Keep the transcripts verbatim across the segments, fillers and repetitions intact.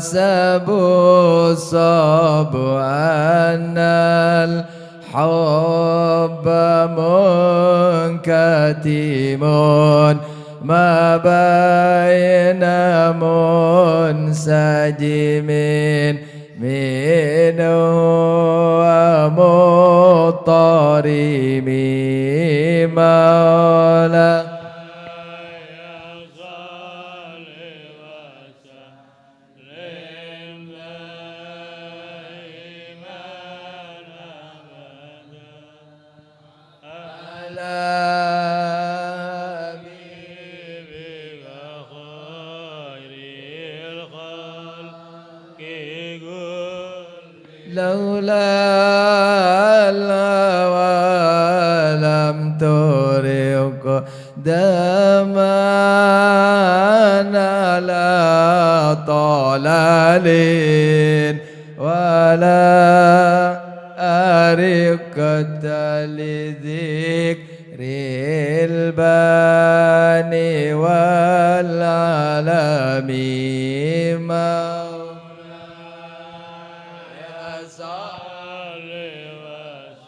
Sabu-sabu annal hubba munkatimun ma baina munsajimi minhu wa muttarimi maula. على حبيبك خير الخلق كلهم. لولا الهوى لم ترق دما على طلل ولا أرقت لذكر الباني والعلم.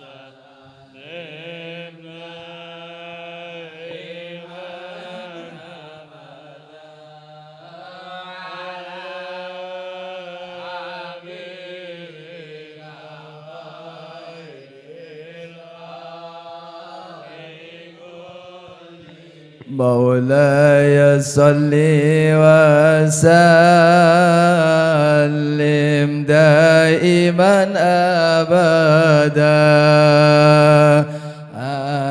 مولاي صل وسلم دائما أبدا على حبيبك خير الخلق كلهم. مولاي صل وسلم دائما أبدا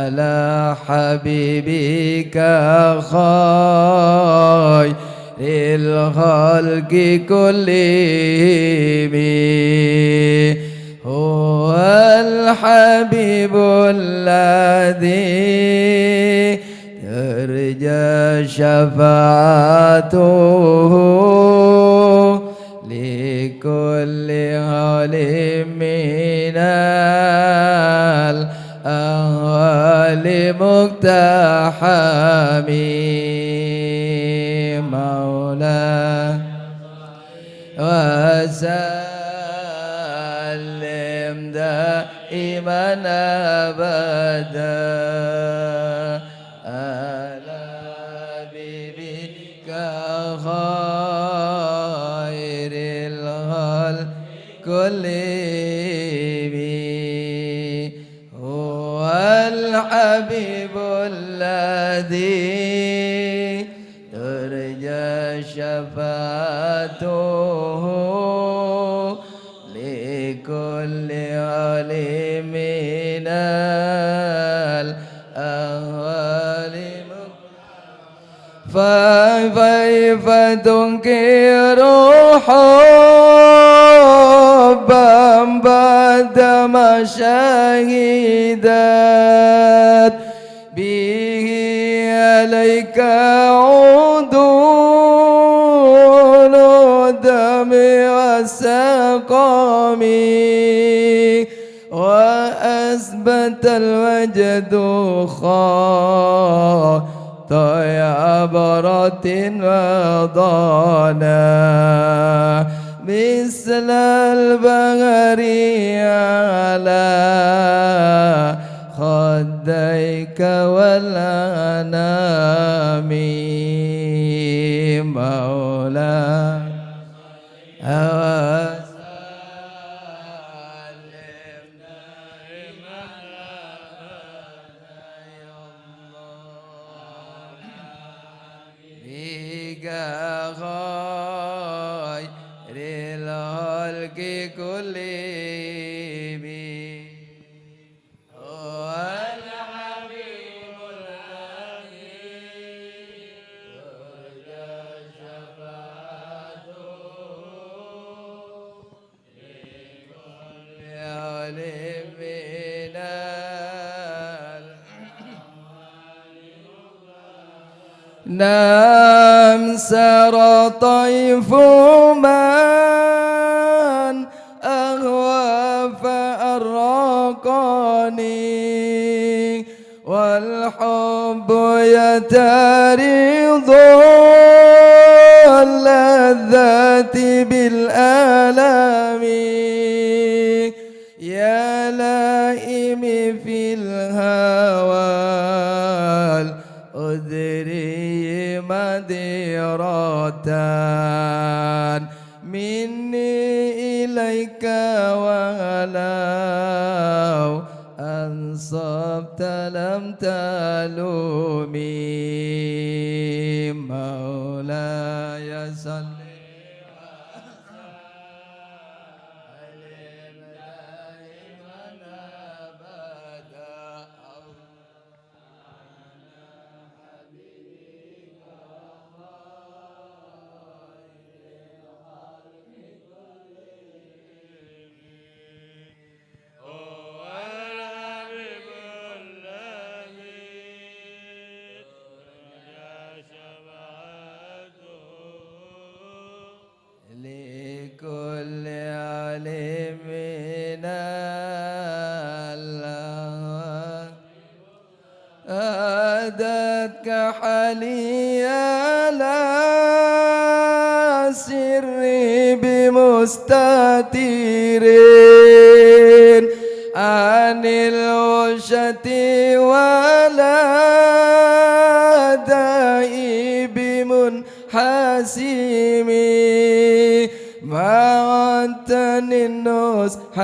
على حبيبك خير الخلق كلهم. هو الحبيب الذي ترجى شفاعته لكل هول من الأهوال مقتحم. مولاي وسلم دائما أبدا على حبيبك خير الخلق كلهم. هو الحبيب الذي ترجى شفاعته لكل هول من الأهوال. فكيف تنكر حبا بعدما شهدت به عليك عدول الدم والسقم، وأثبت الوجد خطايا برة وضنا مثل البحر على خديك والأنام. مولاي وسلم دائما أبدا يا الله على حبيبك خير الخلق كلهم. هو الحبيب الذي ترجى شفاعته لكل هول من الأهوال. نعم سار طيف من أهوى فأرقني، والحب يطرد الذي الذات بالآلام. يا لائمي في الهوى الأذري مديرة مني إليك، ولو أنصفت لم تلومي. مولاي صل وسلم دائما أبدا. هو الحبيب الذي ترجى شفاعته لكل عليم من الأهوال. أهدتك حالي على سري بمستتر عن الوشة ولا داء بمن حسيمي. ما عدتني النصح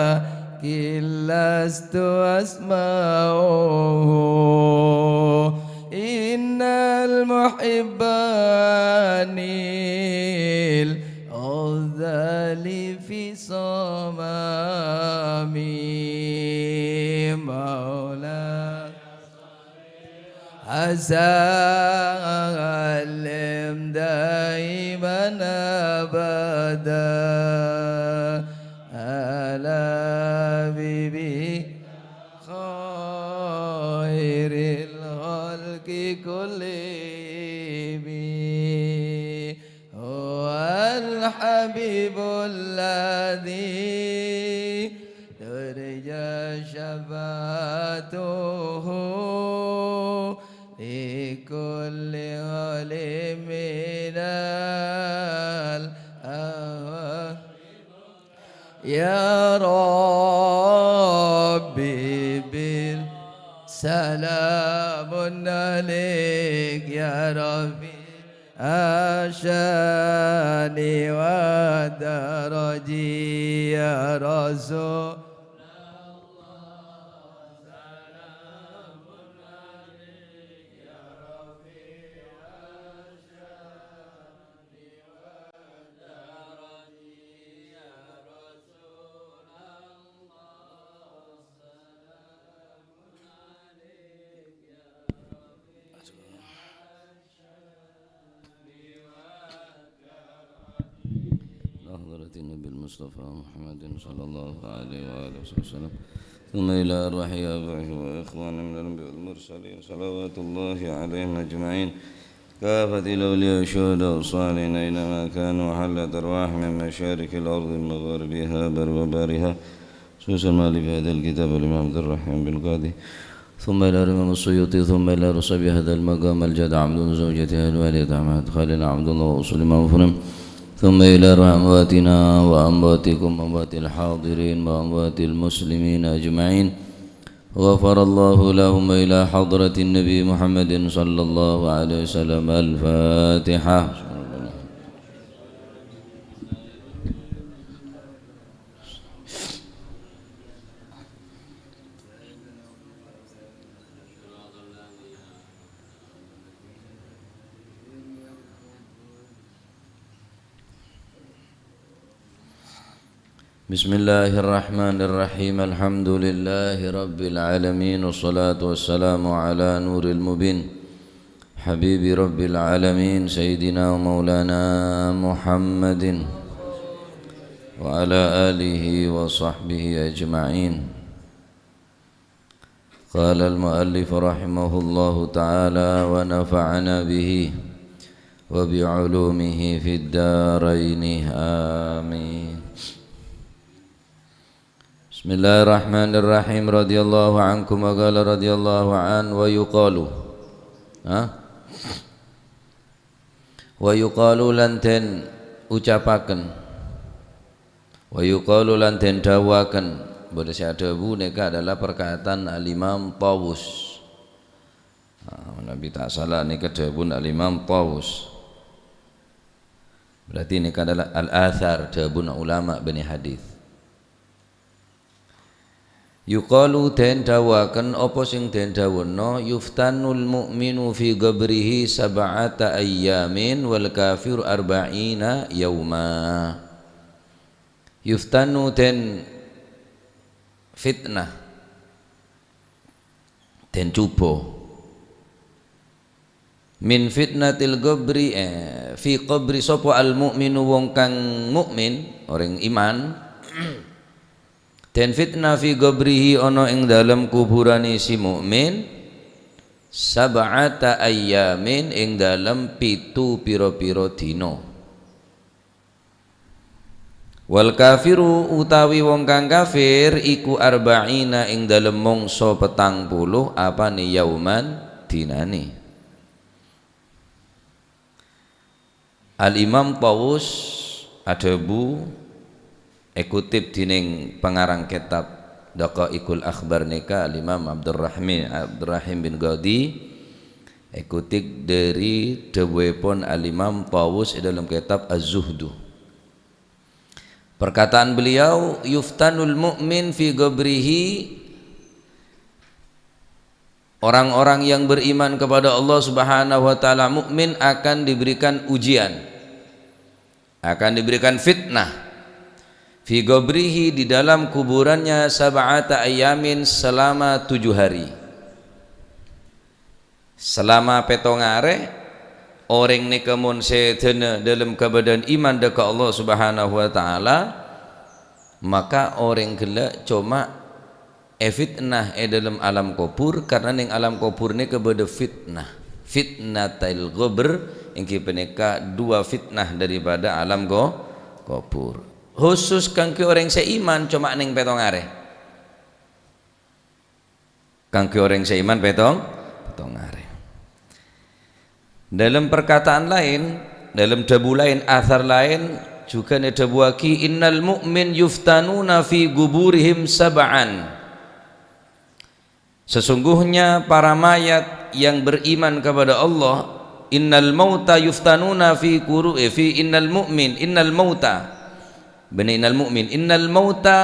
لكن لست أسمعه. إن المحب عن العذال في صمامي. مولاي سلم دائما أبدا على حبيبك خير الخلق كلهم. هو الحبيب الذي ترجى شفاعته في كل حال من الأهوال. يا ربي بال-، سلام عليك يا ربي. الشان والدرج يا رسول. حضرة النبي المصطفى محمد صلى الله عليه وآله وصحبه وسلم. ثم إلى أرواح آبائه وإخوانه من الأنبياء والمرسلين، صلوات الله عليهم أجمعين. كافة الأولياء والشهداء والصالحين أينما كانوا، وحلت أرواحهم من مشارق الأرض ومغاربها بر وبحرها، خصوصا مؤلف هذا الكتاب الإمام عبد الرحيم بن قاضي. ثم إلى الإمام السيوطي، ثم إلى رسول هذا المقام الجد عبد زوجته الوالدة أحمد خليل عبد الله وأصول مغفورا. ثم إلى أرواح أمواتنا وأمواتكم وأموات الحاضرين وأموات المسلمين أجمعين. غفر الله لهم. إلى حضرة النبي محمد صلى الله عليه وسلم. الفاتحة. بسم الله الرحمن الرحيم. الحمد لله رب العالمين، والصلاة والسلام على نور المبين، حبيب رب العالمين، سيدنا ومولانا محمد، وعلى آله وصحبه أجمعين. قال المؤلف رحمه الله تعالى ونفعنا به وبعلومه في الدارين، آمين. بسم الله الرحمن الرحيم. رضي الله عنكم، وقال رضي الله عنه، ويقال، ها؟ Wa yuqalu lan den ucapaken. Wa yuqalu lan den dhawuaken. Bâdâ sè adhâbu nèka adalah perkataan Al-Imam Tawus. Nah, manabi ta' sala nèka dhâbuna Al-Imam Tawus. Berarti nèka adalah al-athar, dhâbuna ulama bânnè hadis. Yuqalu den dhawuaken apa sing den dhawuno, "Yuftanul mu'minu fi qabrihi sab'ata ayyamin wal kafiru arba'ina yauma." Yuftanu den fitnah, den cuba. Min fitnatil qabri, eh, fi qabri sapa al mu'minu wong kang mukmin, orèng iman. Den fitnah fi qabrihi ana ing dalem kuburane si mukmin, sab'ata ayyamin ing dalem pitu pira-pira dina. Wal kafiru utawi wong kang kafir iku arba'ina ing dalem mangsa petang puluh apane yauman dinane. Al-Imam Tawus adhâbu, èkutip dening pangarang kitab Daqaiqul Akhbar nèka Al-Imam Abdurrahmi-, Abdurrahim bin Ghadi, èkutip dhâri dhâbuèpon Al-Imam Tawus è dalam kitab Az-Zuhdu. Perkataan beliau, "Yuftanul mu'min fi qabrihi." Orang-orang yang beriman kepada Allah Subhanahu wa Ta'ala, mukmin, akan diberikan ujian, akan diberikan fitnah. Fi qabrihi, di dalam kuburannya, sab'ata ayamin, selama tujuh hari. Selama pètong arè, orèng nèka mon sèdhâna dâlem kabâdâ'ân iman dâ' ka Allah Subhanahu wa Ta'ala, maka orèng ghellâ' coma èfitnah è dâlem alam kobhur, karna neng alam kobhur nèka bâdâ fitnah. Fitnatil qabr, èngghi panèka dua fitnah daripada alam ko-, kobhur. Khusus kaangghuy orèng sè iman, coma neng pètong arè. Kaangghuy orèng sè iman pètong, pètong arè. Dalam perkataan lain, dalam dhâbu lain, athar lain, jhughân èdhâbuwaghi, "Innal mu'min yuftanuna fi quburihim sab'an." Sesungguhnya para mayat yang beriman kepada Allah, "Innal mauta yuftanuna fi kuru-, eh, fi innal mu'min, innal mauta." Bânnè innal mu'min, "Innal mauta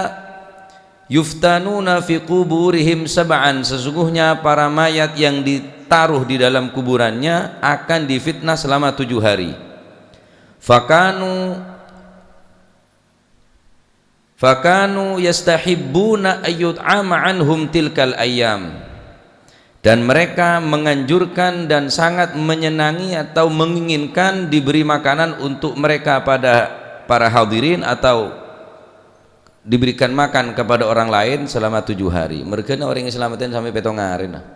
yuftanuna fi quburihim sab'an." Sesungguhnya para mayat yang ditaruh di dalam kuburannya akan difitnah selama tujuh hari. Fakanu, fakanu yastahibbuna ayyut'ama anhum tilkal ayyam. Dan mereka menganjurkan dan sangat menyenangi atau menginginkan diberi makanan untuk mereka pada para hadirin atau diberikan makan kepada orang lain selama tujuh hari. Mergana orèng sè salameddhân sampè' pètong arè, nah.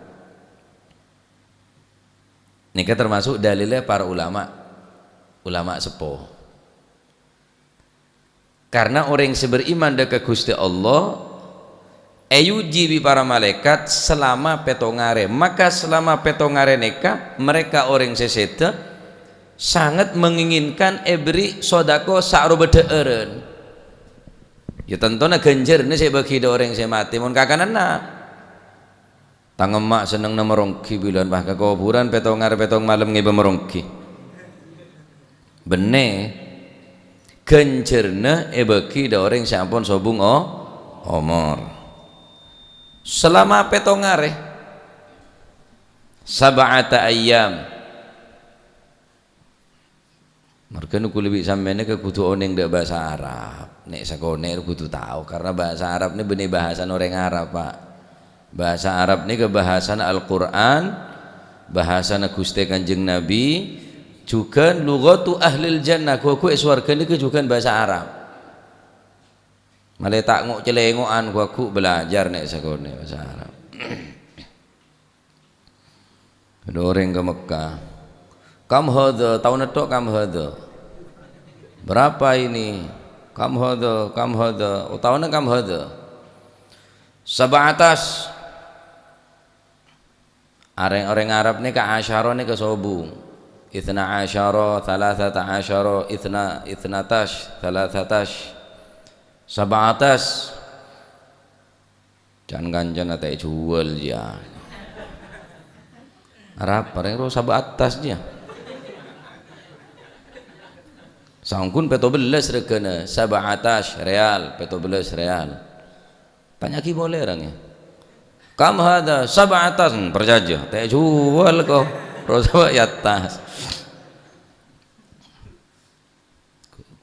Nèka termasuk dalilnya para ulama, ulama seppo. Karena orèng sè beriman dâ' ka Ghustè Allah, èuji bi' para malaèkat selama pètong arè. Maka selama pètong arè nèka, mereka orèng sè sèdhâ sangat menginginkan èberri' sodako sa'roba dhâ'ârân. Ya, tantona ghânjhârânna sè èbâgi dâ' orèng sè matè, mon kakananna. Tang emma' sennengnga maronggi bilân, wah, ka kobhurân pètong arè pètong malem ngèbâ maronggi. Bânnè, ghânjhârânna èbâgi dâ' orèng sè ampon sobung o-, omor. Selama pètong arè, sab'ata ayyam. Marghâna kaulâ bi' sampèyan nèka kodhu onèng dâ' bhâsa Arab. Nè' sakonè' kodhu tao, karna bhâsa Arab nè bânnè bhâsana orèng Arab, Pak. Bhâsa Arab nèka bhâsana Al-Qur'an, bhâsana Ghustè Kanjeng Nabi, jhughân lughatu ahlil jannah, ghu-, ghu è sowarghâ nèka jhughân bhâsa Arab. Malè ta' ngo'-, calèngo'an ghu-, ghu bhâlâjhâr nè' sakonè' bhâsa Arab. Ada orèng ka Mekkah. "Kam hadha?" Tao nètto' kam hadha. "Berapa ini?" "Kam hadha, kam hadha?" Otabana kam hadha. "Sab'atas." Orèng-orèng Arab nèka asyara nèka sobung. Itsna asyara, tsalatsata asyara, itsna, itsnatash, tsalatsatash, sab'atash. Can-kancana ta' èjhuwâl, ya. Arapa rèng rowa sab'atash, ya. Saongghuna pètto bellâs règhâna, sab'atash riyal, pètto bellâs riyal. Tanya'aghi polè orèngnga. "Kam hadza?" "Sab'atash." Hmm, parcajâ, ta' èjhuwâl ko. Rowa sab'atash.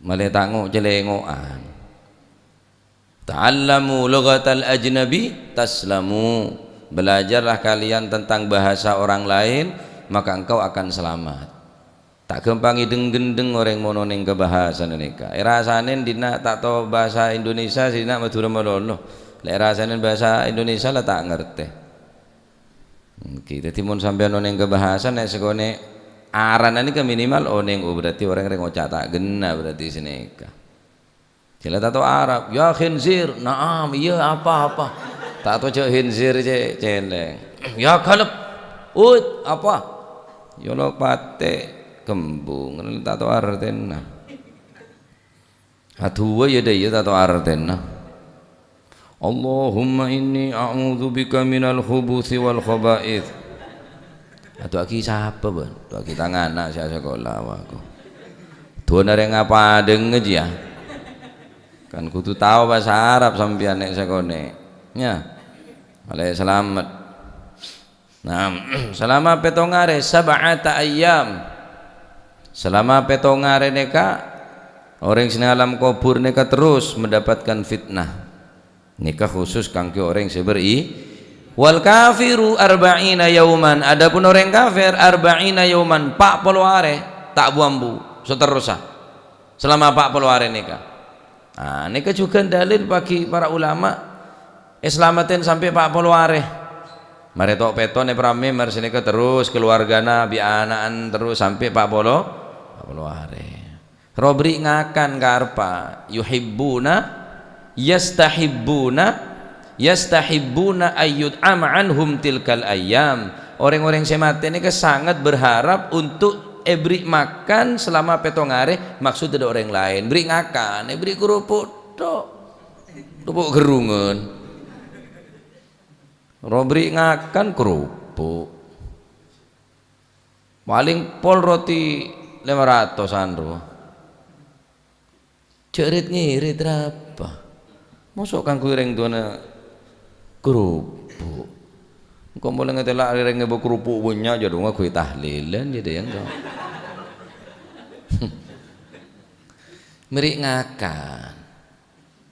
Malè tango' cèlèngo'an. "Ta'allamu lughatal ajnabi taslamu." Belajarlah kalian tentang bahasa orang lain, maka engkau akan selamat. Ta' ghâmpang èdheng-ghendheng orèng mon onèng ka bhâsana nèka. Èrasanè dinna' ta' tao bhâsa Indonesia, sè dinna' Madhurâ malolo. Lè' èrasanè bhâsa Indonesia la ta' ngartè. Èngghi, dhâddhi mon sampèyan onèng ka bhâsa, nè' sakonè' arana nèka minimal onèng, oh, berarti orèng rè ngoca' ta' ghenna berarti sanèka. Jhâ' la ta' tao Arab, "Ya khinzir, na'am, iyâ, apa, apa." Ta' tao jhâ' khinzir cè', cèlèng. "Ya kalb, ut, apa?" Yâ la patè' kembung, ta' tao artèna. Adu'a yâ dâ' iyâ ta' tao artèna. "Allahumma inni a'udzubika minal khubuthi wal khaba'ith." Adu'âghi sapa, bân? Adu'âghi tang ana' sè asakola, wa, ko. Du'âna rèng apa dengngè, ya? Kan kodhu tao bhâsa Arab sampèyan nè' sakonè'. Ya. Malè salamet. Nah, selama pètto arè, sab'ata ayyam. Selama pètto arè nèka, orèng sè neng alam kobhur nèka terus mendapatkan fitnah. Nèka khusus kaangghuy orèng sè beri-, "Wal kafiru arba'ina yauman." Adapun orèng kafir, arba'ina yauman, pa' polo arè, ta' bu-ambu, saterrossa. Selama pa' polo arè nèka. Ah, nèka jhughân dalil bagi para ulama, èslameddhi sampè' pa' polo arè. Marè to'-pètto' èpramè, marè sanèka terros kalowarghâna bi' ana'na terros sampè' pa' polo, pa' polo arè. Rowa bherri' ngakan kareppa, yuhibbuna, yastahibbuna, yastahibbuna ayyut'ama anhum tilkal ayyam. Orèng-orèng sè matè nèka sanget berharap untuk èbherri' makan selama pètto arè, maksud tadâ' orèng laèn. Bherri' ngakan, èbherri' kerupuk tok. Kerupuk gerrungan. Rowa bherri' ngakan kerupuk. Palèng pol roti lèma ratosan rowa. Jhâ' rit-ngirit rapa? Mosok kaangghuy rèng duwâna kerupuk? Engko' molaè ngatela' rèng ngèbâ kerupuk bânnya', jhâ' dong kaangghuy tahlilan, jhâ' dâ' engko'. Mèrè' ngakan.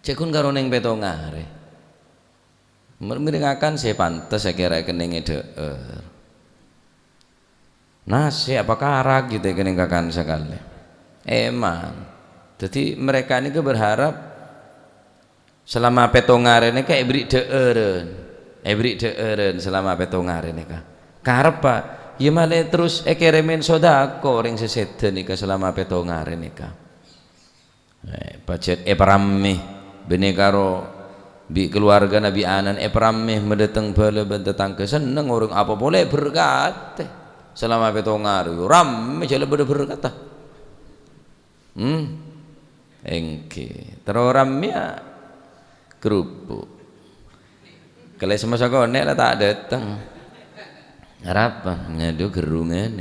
Jhâ' ghun karo neng pètto arè. Mèrè' ngakan sè pantes sakèra èkennèngè dhâ'âr. Nasè' apa karak gitu ya, kennèng kakan sakalè. Emang. Jadi mereka ini ke berharap selama pètto arè nèka èbherri' dhâ'ârân. Èbherri' dhâ'ârân selama pètto arè nèka. Kareppa? Ya malè terros èkèrèmè sodako orèng sè sèdhâ nèka selama pètto arè nèka. Eh, pajhât èparammè, bânnè karo bi' kalowarghâna bi' ana'na èparammè madâteng bhâlâ bân tatangghâ, senneng orèng apa polè berkatè. Selama pètto arè, yo rammè jhâ' la bâdâ berkatta. Hmm? Èngghi. Terro rammè ya kerupuk. Kalè sè masa konè' la ta' dâteng. Arapa? Ngadu gerrungan.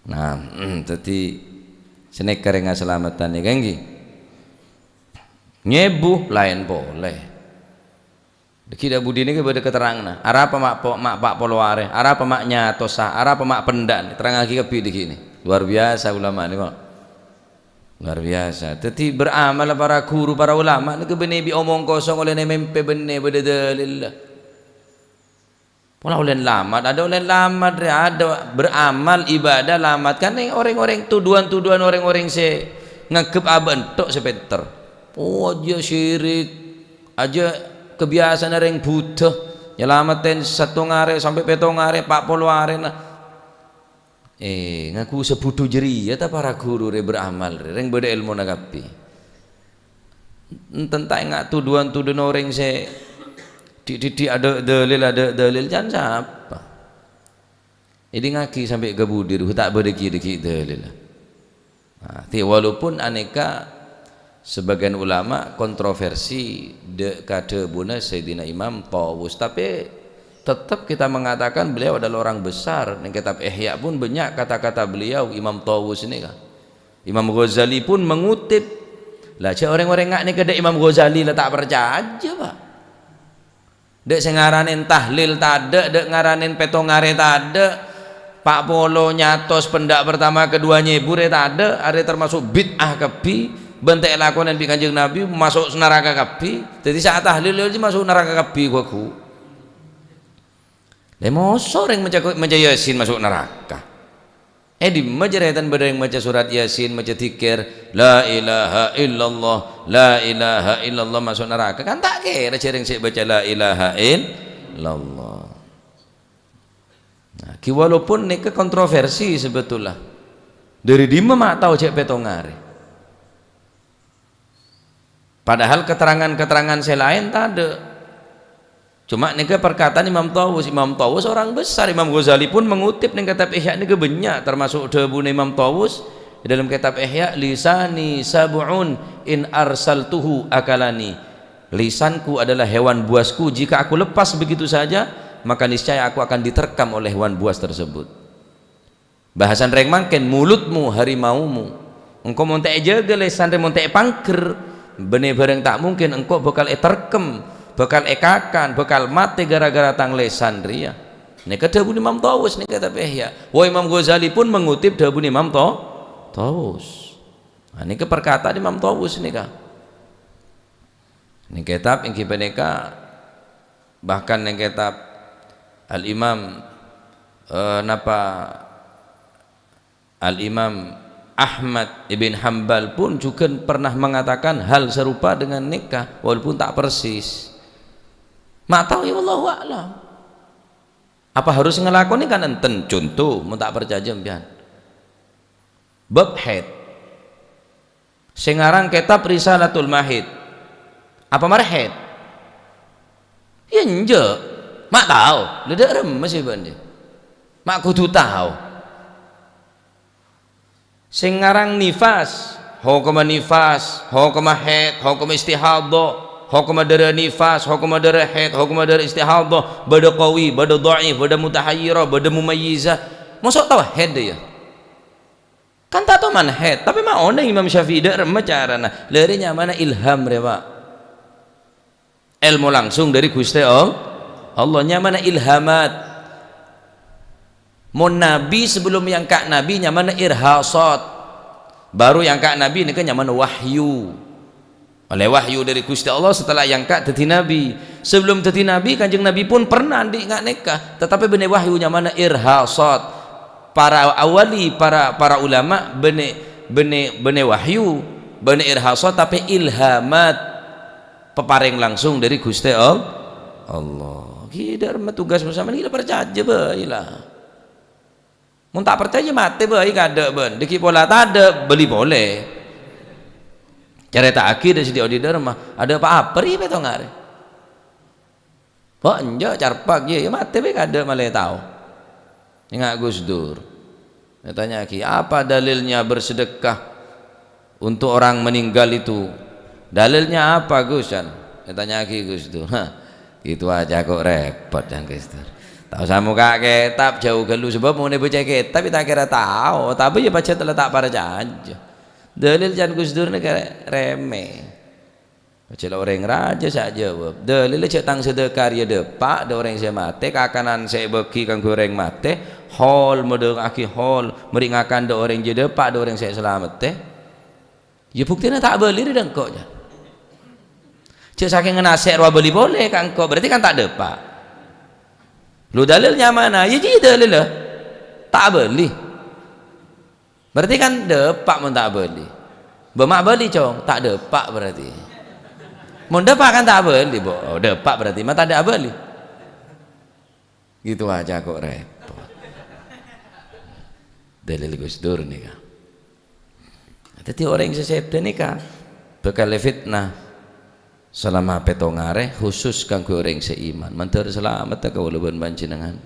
Nah, dhâddhi sanèka rèng asalameddhân nèka èngghi. Nyèbu laèn polè. Dhâggi' dâ' budina ghi' bâdâ katerranganna. Arapa ma' po-, ma' pa' polo arè? Arapa ma' nyatossa? Arapa ma' pendhâ'na? Terrangaghi kabbhi dhâggi' nè. Luar biasa ulama nèko. Luar biasa. Dhâddhi beramal para guru, para ulama nèko bânnè bi' omong kosong ollèna mèmpè bânnè bâdâ dalilla. Pola ollèna lamat, adâ' ollèna lamat rè, adâ' beramal, ibadah, lamat. Kan rèng-orèng tuduhan-tuduhan orèng-orèng sè nganggep abâ' èntok sè pènter. Oh, ajâ syirik, ajâ kabiyasana rèng Buddha, nyalameddhi sèttong arè sampè' pèttong arè, pa' polo arèna. Eh, ngaku sè budhu jârèya ta' para guru rè beramal rè, rèng bâdâ èlmona kabbhi. Enten ta' enga' tuduhan-tuduhan orèng sè Dhi'-dhiddhi' adâ' dalil, adâ' dalil, can sapa? Èdingngaghi sampè' ka budi, rowa ta' bâdâ ghi'-dhâghi' dalil. Nah, ti-, walaupun anèka sebagian ulama kontroversi dâ-, ka dhâbuna Sayyidina Imam Tawus, tapi tetap kita mengatakan beliau adalah orang besar. Neng kitab Ihya pun banyak kata-kata beliau, Imam Tawus ini kan. Imam Ghazali pun mengutip. Lah, jhâ' orèng-orèng nga' nèka dâ' Imam Ghazali la ta' parcajâ, Pak. Dâ' sè ngaranè tahlil tadâ', dâ' ngaranè pètto ngarè tadâ', pa' polo nyatos pendak pertama kedua nyèbu rè tadâ', arè termasuk bid'ah kabbhi, bân ta' èlakonè bi' Kanjeng Nabi, maso' naraka kabbhi. Dhâddhi sè atahlil jâ maso' naraka kabbhi, ghu-, ghu. Lè, moso' orèng maca, maca Yasin maso' naraka. È dimma carètana bâdâ orèng maca surat Yasin, maca dzikir, "La ilaha illallah, la ilaha illallah," maso' naraka? Kan ta' kèra jârèng sè baca "La ilaha illallah". Nah, ghi walaupun nèka kontroversi sebetulnya. Dâri dimma ma' tao jhâ' pètto ngarè? Padahal keterangan-keterangan sè laèn tadâ'. Cuma nèka perkataan Imam Tawus. Imam Tawus orang besar. Imam Ghazali pun mengutip neng kitab Ihya nèka bânnya', termasuk dhâbuna Imam Tawus di dalam kitab Ihya, "Lisani sab'un in arsaltuhu akalani." Lisanku adalah hewan buasku, jika aku lepas begitu saja, maka niscaya aku akan diterkam oleh hewan buas tersebut. Bahasan rèng mangkèn, "Mulutmu harimaumu." Engko' mon ta' èjâgâ lèsan rè, mon ta' èpangghâr, bânnè bhârâng ta' mungkin engko' bhâkal èterkem, bhâkal èkakan, bhâkal matè ghârâ-ghârâ tang lèsan rèya. Nèka dhâbuna Imam Tawus nèka, tapè ya. Wa Imam Ghazali pun mengutip dhâbuna Imam Taw-, Tawus. Nah, nèka perkataan Imam Tawus nèka. Neng kitab èngghi panèka, bahkan neng kitab Al-Imam, eh, napa, Al-Imam Ahmad ibn Hambal pun juga pernah mengatakan hal serupa dengan nèka, walaupun ta' persis. Ma' tao ya, wallahu a'lam. Apa harus ngalakonè? Kan enten, conto, mon ta' parcajâ sampèyan. Bab haid. Sè ngarang kitab Risalatul Mahid. Apa marè haid? Ya enjâ'. Ma' tao. Lè dâ' remma sè bân jâ. Ma' kodhu tao. Sè ngarang nifas, hokomma nifas, hokomma haid, hokomma istihadhah, hokomma dârâ nifas, hokomma dârâ haid, hokomma dârâ istihadhah, bâdâ qawi, bâdâ dhaif, bâdâ mutahayyirah, bâdâ mumayyizah. Moso' tao haid, ya? Kan ta' toman haid, tapè ma' onèng Imam Syafi'i dâ' remma carana. Lè rè nyamana ilham rè, Pak. Èlmo langsung dâri Ghustè All-, Allah, nyamana ilhamat. Mon nabi, sabellum èangka' nabi, nyamana irhasat. Baru èangka' nabi nèka nyamana wahyu. Ollè wahyu dâri Ghustè Allah setelah èangka' dhâddhi nabi. Sabellum dhâddhi nabi, Kanjeng Nabi pun pernah andi' nga' nèka, tatapè bânnè wahyu nyamana irhasat. Para awali, para, para ulama bânnè, bânnè, bânnè wahyu, bânnè irhasat, tapè ilhamat. Paparèng langsung dâri Ghustè All-, Allah. Ghi' dâ' remma tugas sampèyan, ghi' la parcajâ bhâi la. Mon ta' parcajâ, matè bhâi kadâ' bân. Dâgghi' pola tadâ', bâli polè. Carèta'aghi dâ' sè dhi-, odi dâ' remma. Adâ' pa-apa rè pètto ngarè? Bâ' enjâ', carpak, yâ, yâ, matè bhâi kadâ' malè tao. Enga' Gus Dur. Ètanya'aghi, "Apa dalilnya bersedekah untuk orang meninggal itu? Dalilnya apa, Gus?" can. Ètanya'aghi Gus Dur. Hah, gitu aja kok repot, can Gus Dur. Ta' osa mokka' kètab, jhâu ghâllu, sabâb mon èbâca kètab, ta' kèra tao. Tapè yâ pajhât la ta' parcajâ. Dalil can Gus Dur nèka rè-, remè. Jhâ' la orèng rajâ sè ajâwâb. Dalilla jhâ' tang sadâka rèya dâpa' dâ' orèng sè matè, kakanan sè èbâghi kaangghuy orèng matè, hol madâ'âghi hol, mèrè ngakan dâ' orèng jiyâ dâpa' dâ' orèng sè èsalamettè. Yâ, buktèna ta' bâli rè dâ' engko', jâ. Jhâ' sakènga nasè' rowa bâli polè ka engko', berarti kan ta' dâpa'. Lo, dalil nyamana? Yâ, jiyâ dalilla. Ta' bâli. Berarti kan dâpa' mon ta' bâli. Bâ ma' bâli, Cong? Ta' dâpa' berarti. Mon dâpa' kan ta' bâli, Bo. Oh, dâpa' berarti, ma' tadâ' abâli. Gitu aja kok repot. Dalil Gus Dur nèka. Dhâddhi orèng sè sèdhâ nèka bhâkal èfitnah. Salama pètto arè, khusus kaangghuy orèng sè iman. Mandhâr salamet, ya, kaulâ bân panjhennengngan.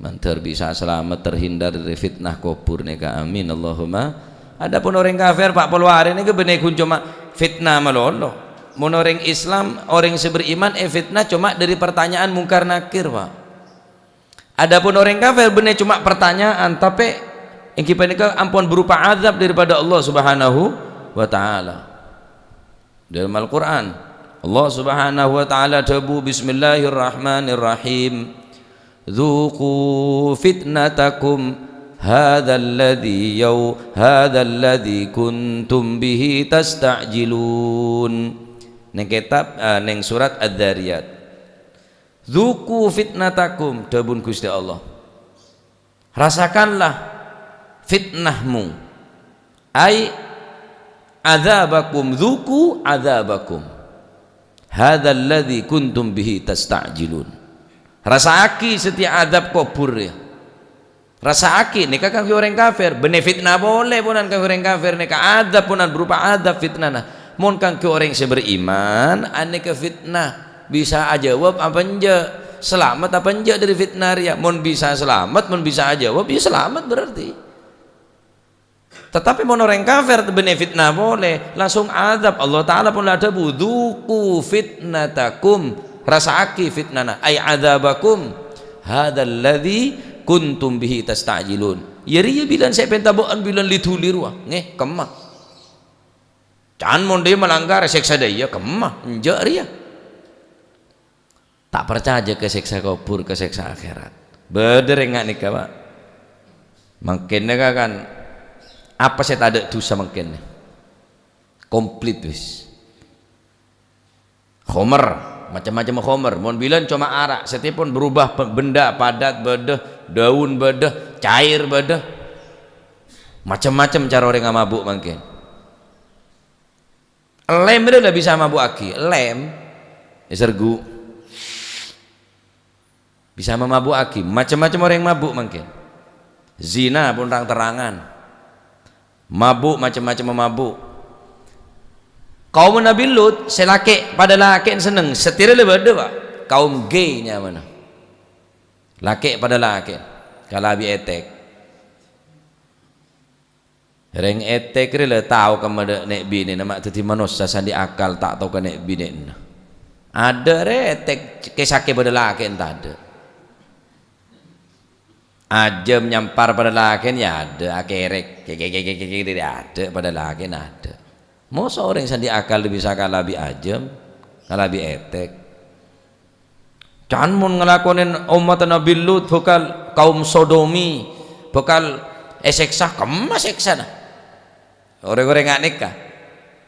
Mandhâr bisa salamet terhindar dâri fitnah kobhur nèka. Amin, Allahumma. Adapun orèng kafir, pa' polo arè nèka bânnè ghun coma fitnah malolo. Mon orèng Islam, orèng sè beriman, èfitnah coma dâri pertanyaan Mungkar Nakir, Pa'. Adapun orèng kafir bânnè coma pertanyaan, tapè èngghi panèka ampon berupa azab daripada Allah Subhanahu wa Ta'ala. Dâlem Al-Qur'an, Allah Subhanahu wa Ta'ala dhâbu, "Bismillahirrahmanirrahim. Dzuqu fitnatakum hadzalladzi yau-, hadzalladzi kuntum bihi tasta'jilun." Neng kètab, eh, neng surat Adz-Dzariyat. "Dzuqu fitnatakum," dhâbuna Ghustè Allah. "Rasakanlah fitnahmu." Ai adzabakum, dzuqu adzabakum. "Hadzalladzi kuntum bihi tasta'jilun." Rassa'aghi satèya azab kobhur, ya. Rassa'aghi, nèka kaangghuy orèng kafir. Bânnè fitnah polè, ponan kaangghuy orèng kafir nèka azab, ponan berupa azab fitnana. Mon kaangghuy orèng sè beriman, anèka fitnah. Bisa ajâwâb apa enjâ'? Salamet apa enjâ' dâri fitnah rèya? Mon bisa salamet, mon bisa ajâwâb, ya salamet berarti. Tatapè mon orèng kafir bânnè fitnah polè, langsung azab. Allah Ta'ala pon la adhâbu, "Dzuqu fitnatakum," rassa'aghi fitnana, ai adzabakum, "hadzalladzi kuntum bihi tasta'jilun." Ya rèya bilân sè èpènta bâ'ân bilân li-dhuli rowa. Ngè, kemma. Can mon dâ' iyâ malanggar, sèksa dâ' iyâ, kemma. Enjâ' rèya. Ta' parcajâ ka sèksa kobhur, ka sèksa akhèrat. Bâdâ rèng nga' nèka, Pa'. Mangkèn nèka kan, apa sè tadâ' dhusa mangkèn? Komplit wis. Khomer, macem-macem khomer. Mon bilân coma ara', sèttèpon berubah pe-, benda, padat bâdâ, daun bâdâ, cair bâdâ. Macem-macem cara orèng amabu' mangkèn. Lèm rèya la bisa mabu'aghi, lèm. Èsergu'. Bisa mamabu'aghi, macem-macem orèng mabu' mangkèn. Zina pon rang-terrangan. Mabu', macem-macem mabu'. Kaum Nabi Lut, sè lakè' padâ lakè'en senneng, satèya la bâdâ, Pa'. Kaum gay nyamana. Lakè' padâ lakè'en, kalabi ètèk. Rèng ètèk rè la tao kemma dâ' nè'-binèna, ma' dhâddhi manossa sandhi' akal ta' tao ka nè'-binèna. Adâ' rè ètèk kè-sakè padâ lakè'en tadâ'. Ajâm nyampar padâ lakè'en ya adâ', akèrèk, kè-, kè-, adâ' padâ lakè'en adâ'. Moso orèng sandhi' akal bisa kalabi ajâm, kalabi ètèk. Can mon ngalakonè ommatta Nabi Lut bhâkal kaum sodomi, bhâkal èsèksa, kemma sèksana. Orèng-orèng nga' nèka.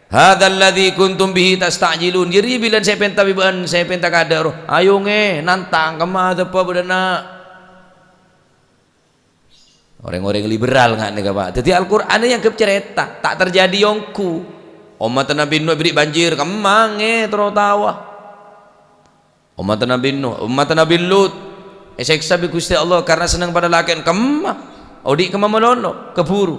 "Hadzalladzi kuntum bihi tasta'jilun." Jârèya bilân sè èpènta bi' bâ'ân, sè èpènta kadâ' rowa. Ayo ngè, nantang, kemma azabbhâ bâdâna. Orèng-orèng liberal nga' nèka, Pa'. Dhâddhi Al-Qur'an èangghep carèta, ta' terjadi ongghu. Ommatta Nabi Nuh èberri' banjir, kemma ngè terro taowa. Ommatta Nabi Nuh, ommatta Nabi Lut èsèksa bi' Ghustè Allah karna senneng padâ lakè'en, kemma. Odi' kemma malolo, kabhuru.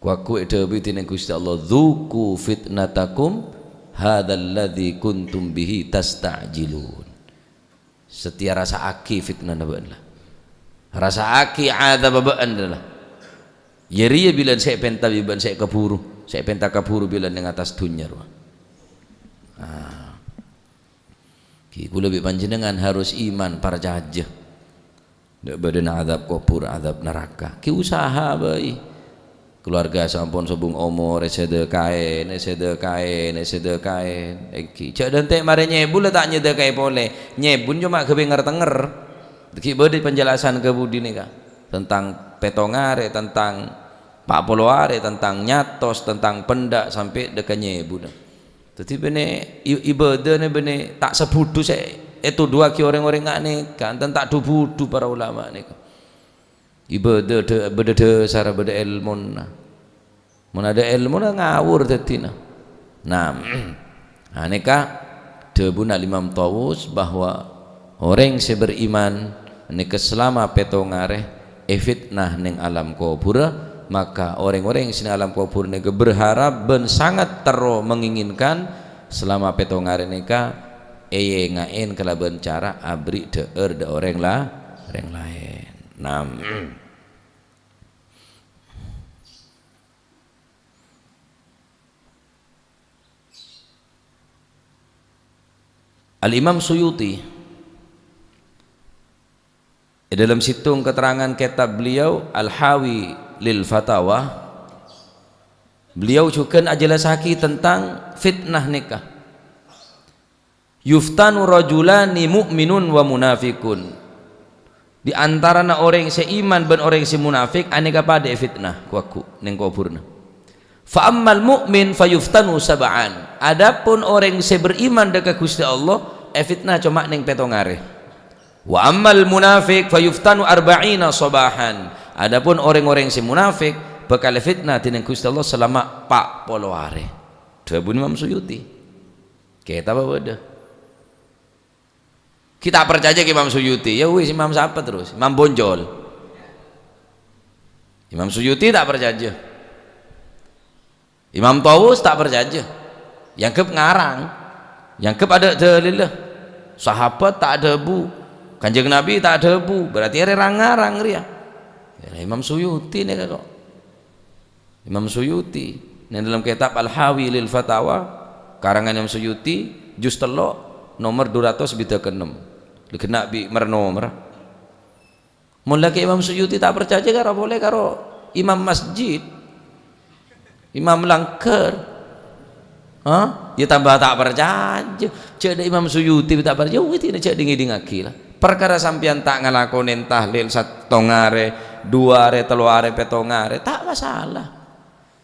Ghu-lagghu èdhâbuwi dhinèng Ghustè Allah, "Dzuqu fitnatakum hadzalladzi kuntum bihi tasta'jilun." Satèya rassa'aghi fitnana bâ'ân la. Rassa'aghi adzabba bâ'ân la. Jârèya bilân sè èpènta bi' bâ'ân sè kabhuru, sè èpènta kabhuru bilân neng attas dhunnya rowa. Ah. Ghi, kaulâ bi' panjhennengngan harus iman, parcajâ. Dâ' bâdâna adzab kobhur, adzab naraka. Ghi usaha bhâi. Kalowarga sampon sobung omor, èsedekaè, èsedekaè, èsedekaè. Èngghi. Jhâ' dântè' marè nyèbu la ta' nyedekaè polè. Nyèbuna coma ghâbây ngèr-tengngèr. Ghi bâdâ penjelasan ka budi nèka. Tentang pètto arè, tentang pa' polo arè, tentang nyatos, tentang pendak, sampè' dâ' ka nyèbuna. Dhâddhi bânnè i-, ibâdâna bânnè ta' sabudhu sè ètodhuwaghi orèng-orèng nga' nèka, enten ta' dhu-budhu para ulama nèka. Ibâdâ dâ-, bâdâ dhâsarra, bâdâ èlmona. Mon adâ' èlmona ngawur dhâddhina. Nah, anèka dhâbuna Imam Tawus bahwa orèng sè beriman nèka salama pètto arè èfitnah neng alam kobhurra, Maka orèng-orèng sè neng alam kobhur nèka berharap bân sangat terro menginginkan selama pètto arè nèka èyènga'è kalabân cara aberri' dhâ'âr dâ' orèng la-, orèng laèn. Enam. Al-Imam Suyuti, è dâlem sèttong keterangan kètab beliau Al-Hawi lil Fatawa, beliau jhughân ajhellassaghi tentang fitnah nèka. "Yuftanu rajulani mu'minun wa munafiqun." Di antarana orèng sè iman bân orèng sè munafik, anèka padâ èfitnah, ghu-lagghu', neng kobhurna. "Fa ammal mu'min fa yuftanu sab'an." Adapun orèng sè beriman dâ' ka Ghustè Allah, èfitnah coma neng pètto arè. "Wa ammal munafiq fa yuftanu arba'ina sabahan." Adapun orèng-orèng sè munafik, bhâkal èfitnah dâ' neng Ghustè Allah salama pa' polo arè. Dhâbuna Imam Suyuti. Kètab bâdâ. Ghi' ta' parcajâ ka Imam Suyuti, ya wis, Imam sapa terros? Imam Bonjol. Imam Suyuti ta' parcajâ. Imam Tawus ta' parcajâ. Èangghep ngarang. Èangghep adâ' dalilla. Sahabat ta' adhâbu. Kanjeng Nabi ta' adhâbu. Berarti arèya rang-ngarang rèya. Ya, Imam Suyuti nèka kok. Imam Suyuti, neng dâlem kètab Al-Hawi lil Fatawa, karangan Imam Suyuti, juz tello', nomer dua ratus swidak ennem. Lè ghenna' bi' mer-nomer. Mon lakè Imam Suyuti ta' parcajâ karo polè karo imam masjid, imam langghâr. Hah? Ya tambah ta' parcajâ. Jhâ' dâ' Imam Suyuti ta' parcajâ, wis dina jhâ' ding-ngèdingngaghi la. Parkara sampèyan ta' ngalakonè tahlil sèttong arè, dua arè, tello arè, pètto arè, ta' masalah.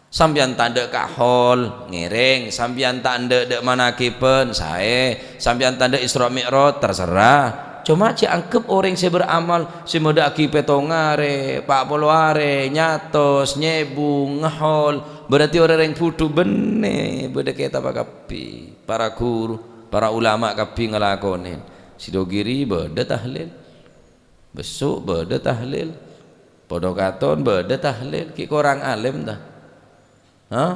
Sampèyan ta' endâ' kahol, ngèrèng. Sampèyan ta' endâ' dâ' manakiban, saè. Sampèyan ta' endâ' Isra Mi'raj, terserah. Coma jhâ' angghep orèng sè beramal, sè madâ'aghi pètto arè, pa' polo arè, nyatos, nyèbu, ngahol, berarti orèng budhu bânnè, bâdâ kètabbhâ kabbhi. Para ghuru, para ulama kabbhi ngalakonè. Sidogiri bâdâ tahlil. Besso' bâdâ tahlil. Podo katon bâdâ tahlil. Ghi' korang alèm, ta? Hah?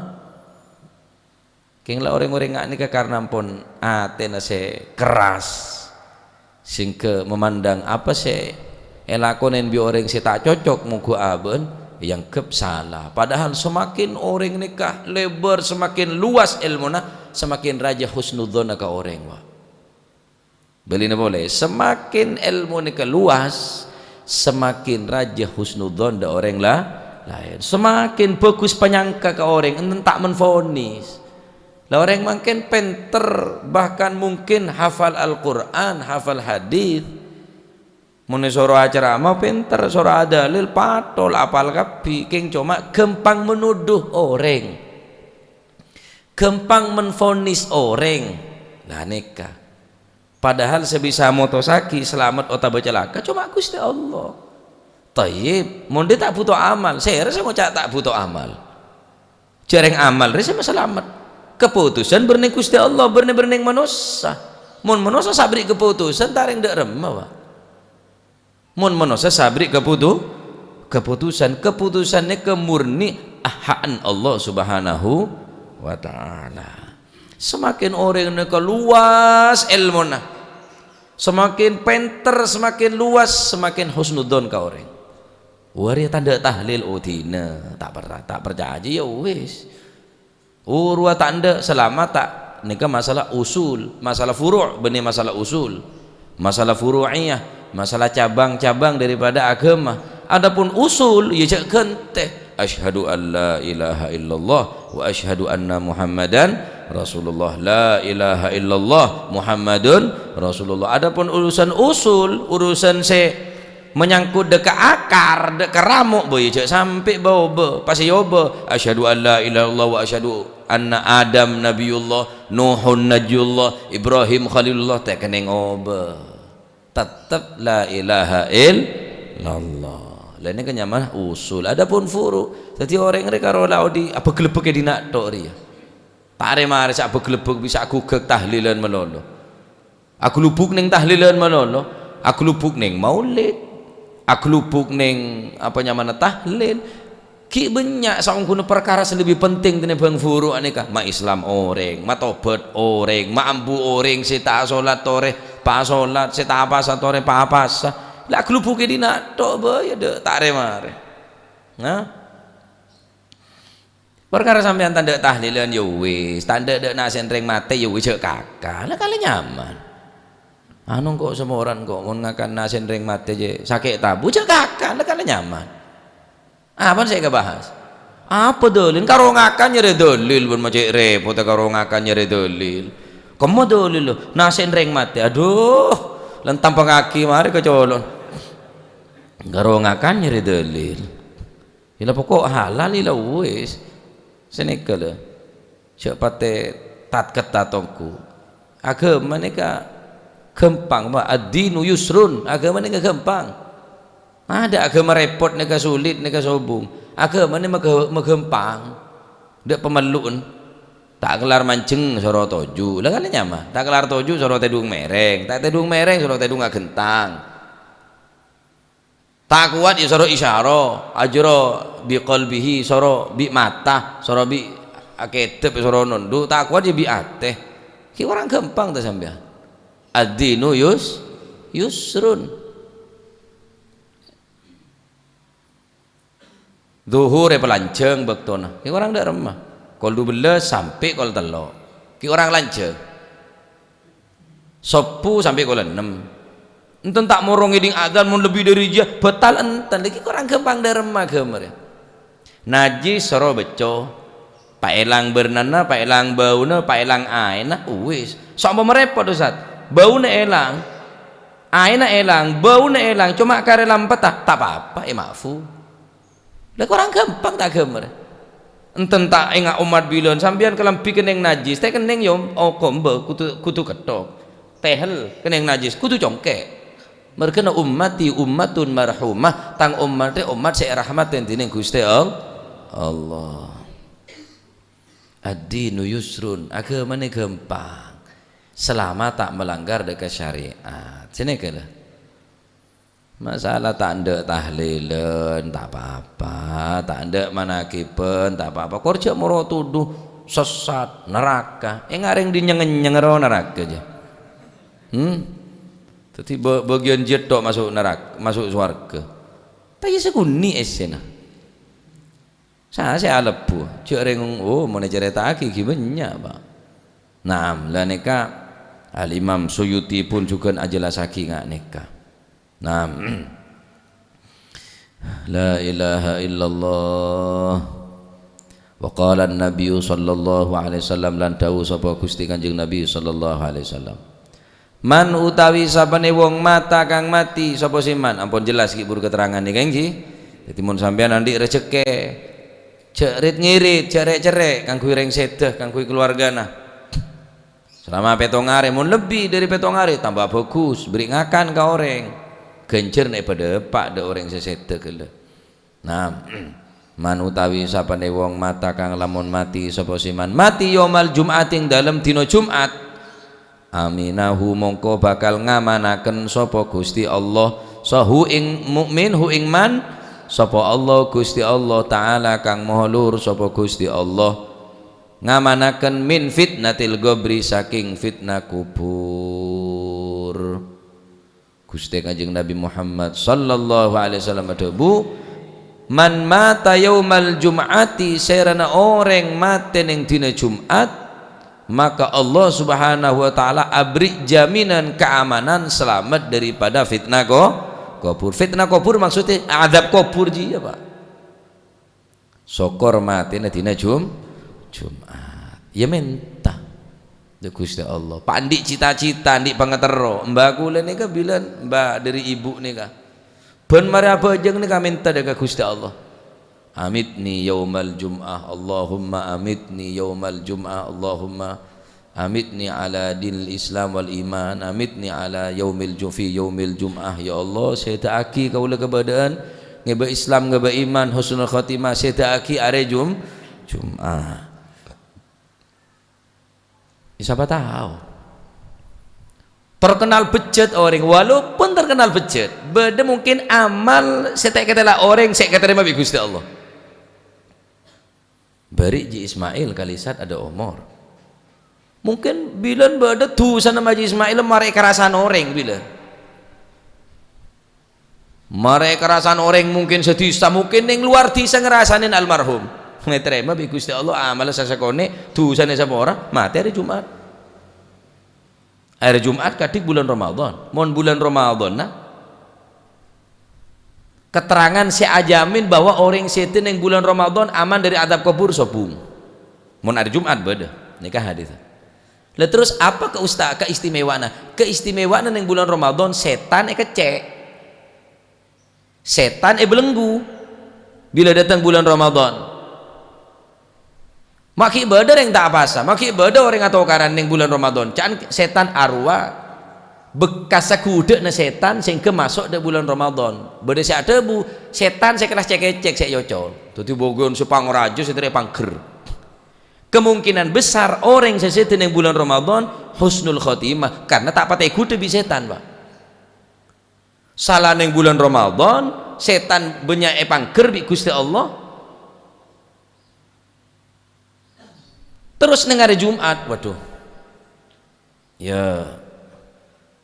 Kèng la orèng-orèng nga' nèka karna ampon atèna sè kerras, sehingga memandang apa sè èlakonè bi' orèng sè ta' cocok mongghu abâ'na, èangghep sala. Padahal semakin orèng nèka lèbâr, semakin luas èlmona, semakin rajâ husnudzonna ka orèng, wa. Bâlina polè, semakin èlmo nèka luas, semakin rajâ husnudzon dâ' orèng la-, laèn. Semakin bhâghus panyangka ka orèng, enten ta' menvonis. La orèng mangkèn pènter, bahkan mungkin hafal Al-Qur'an, hafal hadits. Mon èsoro acerama pènter, soro adalil pathol, apal kabbhi, kèng coma ghâmpang menuduh orèng. Ghâmpang menvonis orèng. La nèka. Padahal sè bisa motossaghi salamet otabâ calaka coma Ghustè Allah. Thayyib, mon dhi' ta' bhuto amal, sèra sè ngoca' ta' bhuto amal. Jhâreng amal rè sè masalamet. Kapotosan bârnè Ghustè Allah, bârnè-bârnè manossa. Mon manossa sè aberri' kapotosan, ta' rèng dâ' remma, wa. Mon manossa sè aberri' kapoto-, kapotosan, kapotosan nèka murni ahha'an Allah Subhanahu wa Ta'ala. Semakin orèng nèka luas èlmona, semakin pènter, semakin luas, semakin husnudzon ka orèng. Arèya ta' endâ' tahlil, oh, dina, ta' per-, ta' parcajâ, ya wis. Oh, rowa ta' endâ', salama ta'. Nèka masalah usul, masalah furu', bânnè masalah usul. Masalah furu'iyah, masalah cabang-cabang daripada agama. Adapun usul, ya jhâ' ghântè. Asyhadu an la ilaha illallah wa asyhadu anna Muhammadan Rasulullah. La ilaha illallah Muhammadun Rasulullah. Adapun urusan usul, urusan sè menyangkut dâ' ka akar, dâ' ka ramo', bâ, ya jhâ' sampè' bâ-obâ. Pas èobâ, asyhadu an la ilaha illallah wa asyhadu anna Adam nabiyullah, Nuhun najiyullah, Ibrahim khalilullah, ta' kennèng obâ. Tettep la ilaha illallah. La nèka nyamana usul. Adapun furu', dhâddhi orèng rè karo la odi' abâglebbhâk è dinna' tok rèya. Ta' rè-marè sè abâglebbhâk bisa aghugghâk tahlilan malolo. Aghlubbhuk neng tahlilan malolo, aghlubbhuk neng maulid, aghlubbhuk neng apa nyamana tahlil. Ghi' bânnya' saongghuna parkara sè lebbi penting tènèbâng buru' anèka. Ma-Islam orèng, matobhât orèng, maambu orèng sè ta' asolat torè, pasolat, sè ta' apasa torè, papasa. La aghâlubuk è dinna' tok bhâi, adâ' ta' rè-marè. Nah. Parkara sampèyan ta' endâ' tahlilan, ya wis, ta' endâ' dâ' nasè'en rèng matè, ya wis, jhâ' kaka, la kalè nyaman. Anu engko' samoran engko' mon ngakan nasè'en rèng matè jhâ' sakè' tabu, jhâ' kaka, la kalè nyaman. Apana sè èkabahas? Apa dalil? Karo ngakan nyarè dalil, bân ma' cè' rèpot karo ngakan nyarè dalil. Kemma dalil, lo, nasè'en rèng matè. Adhu, lentang pangakè marè kacolok. Karo ngakan nyarè dalil. Ila poko' halal, ila wis. Sanèka, lho. Jhâ' patè tat-kettat ongghu. Aghâma nèka ghâmpang, Pak. Ad-dinu yusrun. Aghâma nèka ghâmpang. Adâ' aghâma rèpot nèka sulit nèka sobung. Aghâma nè magâ-, maghâmpang. Dâ' pamellu'en. Ta' kellar manjheng soro toju'. La kalè nyaman. Ta' kellar toju' soro tèdung mèrèng. Ta' tèdung mèrèng soro tèdung aghentang. Ta' kowat ya soro isyara, ajra bi qalbihi, soro bi' mata, soro bi' akedep, soro nondhu', ta' kowat ya bi' atè. Ghi' korang ghâmpang ta' sampèyan? Ad-dinu yus-, yusrun. Dhuhur èpalanjhâng bâktona. Ghi' korang dâ' remma. Kol dubellâs sampè' kol tello'. Ghi' korang lanjhâng. Sobbhu sampè' kol ennem. Enten ta' moro ngèdhing adzan mon lebbi dhâri jiyâ, bâtal enten. Lagi korang ghâmpang dâ' remma ghâmar. Najjhis soro becco. Paèlang bârnana, paèlang bâuna, paèlang aènna, uwis. Saompama rèpot, Ustaz. Bâuna èlang, aènna èlang, bâuna èlang, coma karè lampetta, ta' pa-apa, èma'fu. La korang ghâmpang ta' ghâmar? Enten ta' enga' ommat bilân, sampèyan kalambhi kennèng najjhis, ta' kennèng ya, o, komba, kodhu, kodhu ketthok. Tehel kennèng najjhis, kodhu congkè'. Marghâna ummati ummatun marhumah, tang ommat rè ommat sè èrahmatè dhinèng Ghustè All-, Allah. Ad-dinu yusrun, aghâmanè ghâmpang. Selama ta' melanggar dâ' ka syariat. Sanèka, lho. Masalah ta' endâ' tahlilan, ta' pa-apa. Ta' endâ' manakiban, ta' pa-apa. Kor jhâ' moro tuduh sessat, neraka. Enga' rèng dhi nyeng-ngenyeng ro neraka, jâ. Hmm? Dhâddhi ba-, bâgiyân jiyâ tok maso' nerak-, maso' sowarghâ. Ta' iyâ sakonè' essèna. Sa-, sè alebbhu, jhâ' rèng, oh, mon ècarèta'aghi ghi' bânnya', Pak. Naam, la nèka Al-Imam Suyuti pun jhughân ajellassaghi nga' nèka. Naam. La ilaha illallah. Wa qala an-nabiyyu sallallahu alaihi wasallam, lan dhâbu sapa Ghustè Kanjeng Nabi sallallahu alaihi wasallam. Man utawi sapane wong mata kang mati, sapa sè man? Ampon jelas ghi' buru keterangan nèka, ngghi? Dadi, mon sampeyan andhi' rejekke, jhâ' rit-ngirit, jhâ' rè'-cerrè' kaangghuy rèng sèdhâ, kaangghuy keluargana. Selama pèttong arè, mon lebbi dhâri pèttong arè, tamba bhâghus, bherri' ngakan ka orèng. Ghânjhârna èpadâpa' dâ' orèng sè sèdhâ ghellâ'. Nah, man utawi sapane wong mata kang lamun mati sapa sè man mati yaumal jum'ati ing dalem dina Jum'at, aminahu mongko bakal ngamanaken sapa Gusti Allah, sahu ing mukmin, hu ing man, sapa Allah Gusti Allah Ta'ala kang Maha Luhur sapa Gusti Allah, ngamanaken min fitnatil qabri saking fitnah kubur. Guste Kanjeng Nabi Muhammad sallallahu alaihi wasallam adhâbu, "Man mata yaumal jum'ati," saèrana orèng matè neng dina Jum'at, maka Allah Subhanahu wa Ta'ala abri' jaminan keamanan selamat daripada fitnah ko-, kubur. Fitnah kubur maksudnya azab kubur jiyâ, Pak. Sokor matèna dina Jum-, Jum'at. Ya menta. Ya Gusti Allah. Pa' andi' cita-cita, andi' pangaterro. Mbah kaulâ nèka bilân, mbah dhâri ibu nèka. Bân marè abhâjâng nèka menta dâ' ka Gusti Allah. "Amitni yaumal jum'ah, Allahumma amitni yaumal jum'ah, Allahumma amitni ala dinil Islam wal iman, amitni ala yaumil ju-, fi yaumil jum'ah." Ya Allah, sèdhâ'aghi kaulâ kabâdâ'ân ngèbâ Islam, ngèbâ iman, husnul khotimah, sèdhâ'aghi arè Jum-, Jum'at. Ya, sapa tao? Terkenal bejjhât orèng, walaupun terkenal bejjhât, bâdâ mungkin amal sè ta' èkatèla orèng sè èkatarèma bi' Gusti Allah. Bâri' Ji Ismail kalisat ada omor. Mungkin bilân bâdâ dusana ma' Ji Ismail marè èkarasan orèng bilân. Marè èkarasan orèng mungkin sadhisa, mungkin neng luar dhisa ngarasanè almarhum. Ètarèma bi' Ghustè Allah amalla sasakonè', dusana sapora, matè arè Jum'at. Arè Jum'at kadhi bulân Ramadan. Mon bulân Ramadan, nah, keterangan sè ajamin bahwa orèng sèdhâ neng bulân Ramadan aman dâri adhâb kobhur sobung. Mon arè Jum'at bâdâ. Nèka hadis. Lah terros apa keusta-, keistimewaanna? Keistimewaanna neng bulân Ramadan sètan èkeccè'. Sètan èbelenggu bilâ dâteng bulân Ramadan. Ma' ghi' bâdâ rèng ta' apasa, ma' ghi' bâdâ orèng atokaran neng bulân Ramadan. Ca'na sètan arowa bekkassa ghudhâ'na sètan sehingga maso' dâ' bulân Ramadan. Bâdâ sè adhâbu, sètan sè kellas cèk-kècèk sè èocol. Dâddhi bâgiyân sè pangrajâ sè terro èpangghâr. Kemungkinan besar orèng sè sèdhâ neng bulân Ramadan husnul khotimah karena ta' patè èghudhâ bi' sètan, Pak. Sala neng bulân Ramadan, sètan bânnya' èpangghâr bi' Ghustè Allah. Terros neng arè Jum'at, waduh. Ya.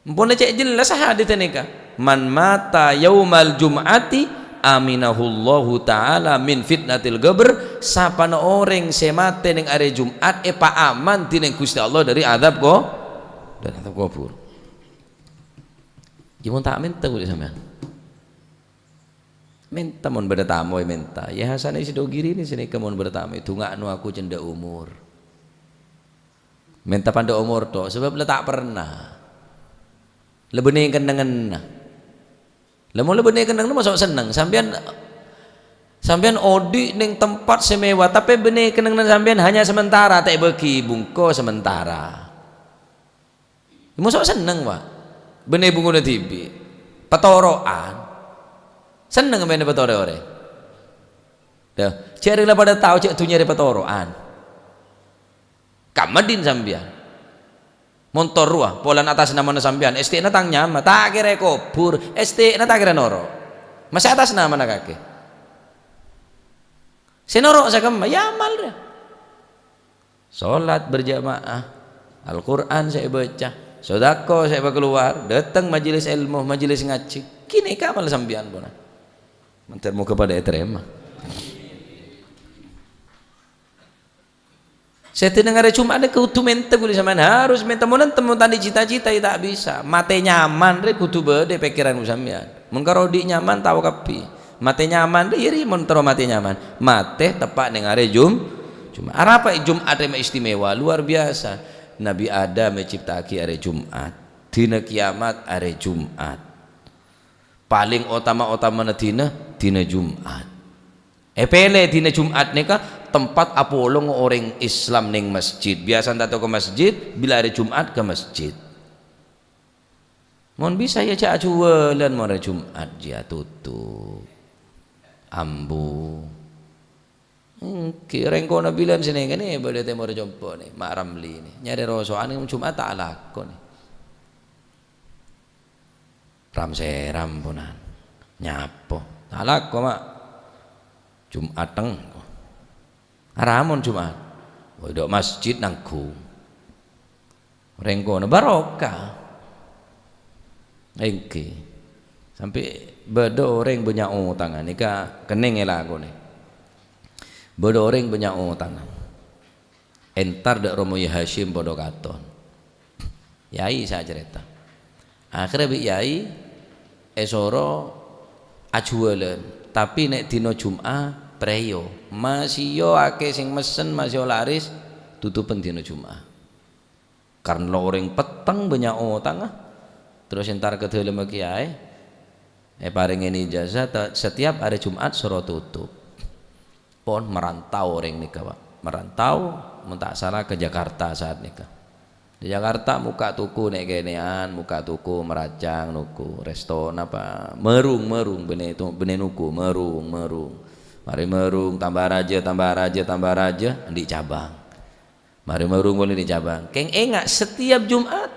Ampon cè' jelas hadis nèka. "Man mata yaumal jum'ati aminahullahu ta'ala min fitnatil qabr." Sapana orèng sè matè neng arè Jum'at èpaaman dhineng Ghustè Allah dâri adhâb ko-, dâri adhâb kobhur. Iyâ, mon ta' mènta kulâ sampèyan. Mènta mon bâdâ tamoy mènta. Iyâ, hasana sè dogiri nè sè nèka mon bâdâ tamoy. Dunga'no aku cendhâ omor. Mènta pandâ omor to', sabâb la ta' pernah. La bânnè kennengnganna. La mon la bânnè kennengnganna maso' senneng. Sampèyan, sampèyan odi' neng tempat sè mewah, tapè bânnè kennengnganna sampèyan hanya sementara, ta' èbâghi bungko sementara. Maso' senneng, Pak. Bânnè bungkona dhibi'. Patoro'an. Senneng bânnè patoro'è orèng. Dah, jhâ' rèng la padâ tao jhâ' dhunnya rè patoro'an. Kamma dhin sampèyan. Montor rowa, polana atas namana sampèyan, S T-na tang nyama, ta' kèra kobhur, S T-na ta' kèra noro'. Masè atas namana kakè. Sè noro' sè kemma, ya amal rè. Salat berjamaah, Al-Qur'an sè èbâca, sodako sè èpakalowar, dâteng majelis èlmo, majelis ngajhi. Kènè' ka amal sampèyan, ponan. Mandhâr moghâ padâ ètarèma. Sè dhineng arè Jum'at nèka kodhu mènta kulâ sampèyan, harus mènta. Mon enten mon tadâ' cita-cita, ya ta' bisa. Matè nyaman rè kodhu bâdâ è pèkkèran sampèyan. Mon karo odi' nyaman, tao kabbhi. Matè nyaman, iyâ rè mon terro matè nyaman. Matè teppa' neng arè Jum-, Jum'at. Arapa Jum'at rè ma' istimewa, luar biasa. Nabi Adam ècipta'aghi arè Jum'at. Dina kiamat arè Jum'at. Palèng otama-otamana dina, dina Jum'at. Èpèlè dina Jum'at nèka tempat apolong orèng Islam neng masjid. Biyasana ta' tao ka masjid, bilâ arè Jum'at ka masjid. Mon bisa, ya, jhâ' ajhuwâlân mon arè Jum'at, jiyâ tutup. Ambu. Èngghi, rèng kono bilân sè nèng kènè bâdâ tèmor compo' nè, Ma' Ramli nè. Nyarè roso'an Jum'at ta' alako nè. Ram-sèram ponan. Nyapo. Ta' alako, Ma'. Jum'at tèng. Aramon Jum'at. Woi, dâ' masjid nanggung. Rèng kono barokah. Èngghi. Sampè' bâdâ orèng bânnya' otangan, nèka kennèng èlakonè. Bâdâ orèng bânnya' otangan. Èntar dâ' Romo Yè Hasyim padâ katon. Yai sè acarèta. Akhèrra bi' Yai èsoro ajhuwâlân, tapè nè' dina Jum'ah prèyo. Masèyo akè sè messen, masèyo laris, tutupen dina Jum'ah. Karna orèng petteng bânnya' otangnga, terros èntar ka dâlemma kèyaè, èparèngè ijazah, ta-, setiap arè Jum'at soro tutup. Pon merantau orèng nèka, Pak. Merantau, mon ta' sala ka Jakarta saat nèka. Di Jakarta mokka' toko nè'-kènè'an, mokka' toko meracang, noko, resto, napa, mèrung-mèrung, bânnè to-, bânnè noko, mèrung-mèrung. Marè mèrung, tambâ rajâ, tambâ rajâ, tambâ rajâ, andi' cabang. Marè mèrung polè andi' cabang. Kèng enga', setiap Jum'at,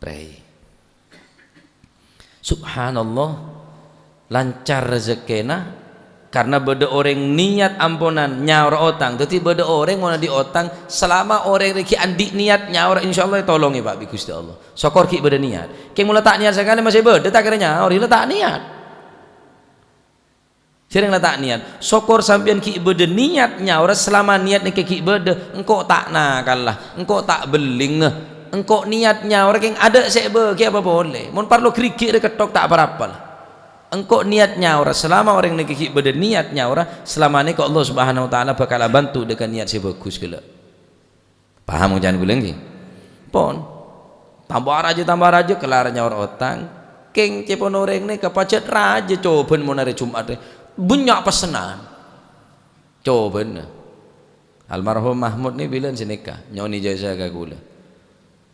prèi. Subhanallah, lancar rejekkèna, Karna bâdâ orèng niyat amponan nyaora otang. Dhâddhi bâdâ orèng mon andi' otang, salama orèng rè ghi' andi' niyat nyaora, insyaallah ètolongè, Pak, bi' Ghustè Allah. Sokor ghi' bâdâ niyat. Kèng mon la ta' niyat sakalè, masè bâdâ ta' kèra nyaor, iyâ la ta' niyat. Jhâreng la ta' niyat. Sokor sampèyan ghi' bâdâ niyat nyaora, salama niyat nèka ghi' bâdâ, engko' ta' nakala, engko' ta' bellingnga, engko' niyat nyaora kèng adâ' sè èbâghi apa polè. Mon parlo ghârighi' rè ketthok ta' pa-rapa la. Engko' niyat nyaora, salama orèng nèka ghi' bâdâ niyat nyaora, salama nèka Allah Subhanahu wa Ta'ala bhâkal abhânto dhâ' ka niyat sè bhâghus ghellâ'. Paham oca'an kaulâ, ènggi? Pon. Tamba rajâ, tamba rajâ, kellar nyaor otang. Kèng cèpon orèng nèka pajhât rajâ cobhân mon arè Jum'at, bânnya' pessenan. Cobhâna. Almarhum Mahmud nè bilân sanèka, nyo'on ijazah ka kaulâ.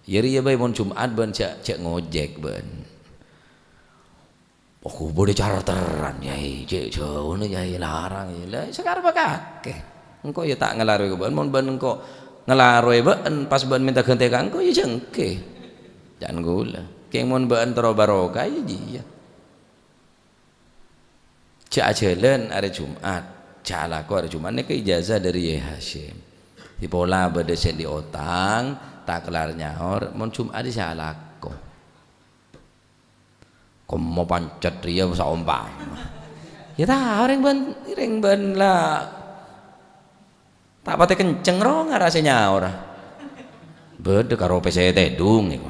Iyâ rèya bhâi mon Jum'at bâ'na jhâ', jhâ' ngojek bâ'na. Oh, bâdâ carteran, Yai. Cè' jhâuna, Yai, larang, Yai. La, sakarebbhâ kakè. Engko' iyâ ta' ngalarowè ka bâ'na. Mon bâ'na engko' ngalarowè bâ'na, pas bâ'na mènta ghântè ka engko', iyâ jhâ' ènggi. Ca'na kaulâ. Kèng mon bâ'na terro barokah, iyâ jiyâ. Jhâ' ajhâlân arè Jum'at. Jhâ' alako arè Jum'at. Nèka ijazah dâri Yai Hasyim. Dipola bâdâ sè andi' otang, ta' kellar nyaor, mon Jum'at jhâ' alako. Kemma pancet rèya saompama. Yâ tao rèng bân, rèng bân la ta' patè kenceng ro ngara sè nyaora. Bâdâ karo pèssè tèdung èko.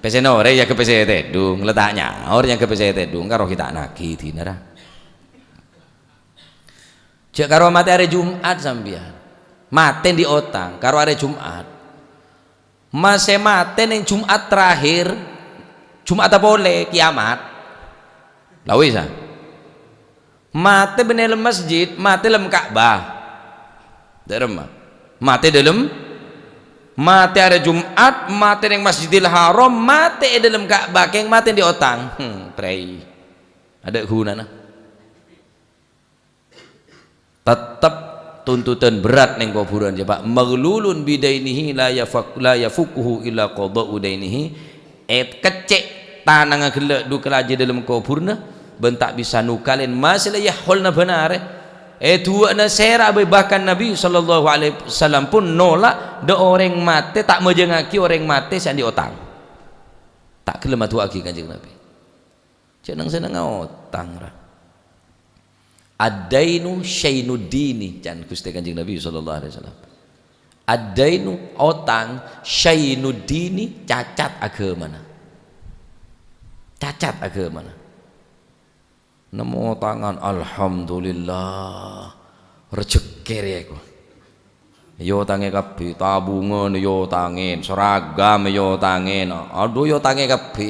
Pèssèna orèng yâ pèssè tèdung, la ta' nyaor yâ pèssè tèdung karo ghi' ta' nagi dina ra. Jhâ' karo matè arè Jum'at sampèyan. Matè andi' otang karo arè Jum'at. Masè matè neng Jum'at terakhir, Jum'atta polè, kiamat. La wis, ah. Matè bânnè lem masjid, matè lem Ka'bah. Dâ'remma. Matè dâlem, matè arè Jum'at, matè neng Masjidil Haram, matè è dâlem Ka'bah, kèng matè andi' otang. Hmm, prèi. Adâ' ghunana. Tettep tuntutan berat neng kobhurân, jhâ', Pak. Maghlulun bidainihi la yafak-, la yafukuhu illa qada'u dainihi. Èkeccè' tanangnga ghellâ' dhu kalajâ dâlem kobhurna, bân ta' bisa nukalè ma sè la yahulna bân arè. Èdu'â'âna sèra bhâi, bahkan Nabi sallallahu alaihi wasallam pon nola' dâ' orèng matè, ta' majângaghi orèng matè sè andi' otang. Ta' ghellem adu'aaghi Kanjeng Nabi. Jhâ' neng-sennengnga otang, ra. "Ad-dainu syainuddini," can Ghustè Kanjeng Nabi sallallahu alaihi wasallam. "Ad-dainu," otang, "syainuddini," cacat aghâmana. Cacat aghâmana. Nemmo otangan, alhamdulillah. Rejhekkè rèya, èko. Èotangè kabbhi, tabungan èotangè, seragam èotangè, adhu èotangè kabbhi.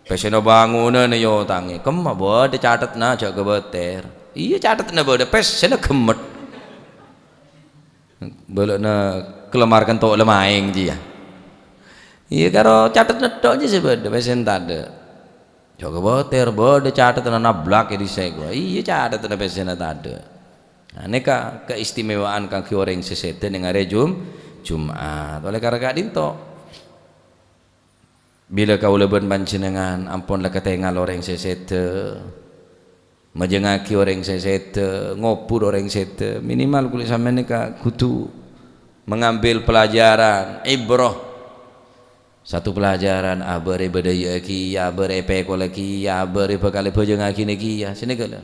Pèssèna bângonan èotangè, kemma bâdâ catetna jhâ' kabâter. Iyâ, catetna bâdâ, pèssèna ghemmet. Bâlâna kelemar kento' lemaèng jiyâ. Iyâ, karo catetna tho' jiyâ sè bâdâ, pèssèna tadâ'. Jhâ' kabâter, bâdâ catetna nablak è dissa' ghuwâ. Iyâ, catetna pèssèna tadâ'. Nah, nèka keistimewaan kaangghuy orèng sè sèdhâ neng arè Jum-, Jum'at. Oleh karena ka'dinto, bilâ kaulâ bân panjhennengngan ampon la katèngal orèng sè sèdhâ, majângaghi orèng sè sèdhâ, ngobhur orèng sèdhâ, minimal kulâ sampèyan nèka kodhu mengambil pelajaran, ibrah. Satu pelajaran, abâ' rè bâdâiyâ'âghi, abâ' rè èpèkollaghi, abâ' rè bhâkal èbhâjângaghi nèkè, iyâ, sanèka la.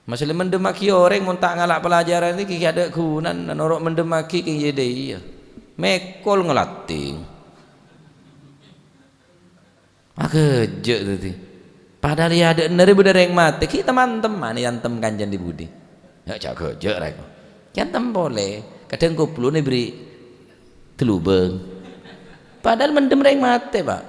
Masalah mendemmaghi orèng mon ta' ngala' pelajaran nèkè ghi' adâ' ghunana, noro' mendemmaghi kèng iyâ dâ' iyâ. Mèkol nglatè. Aghâjâ' dhâddhi. Padahal è adâ'na rè bâdâ rèng matè, ghi' tem-antemman èantem kancana è budi. Yâ, jhâ' ghâjâ' ra èko. Èantem polè, kadhâng koplona èberri' tellubâng. Padahal mendem rèng matè, Pak.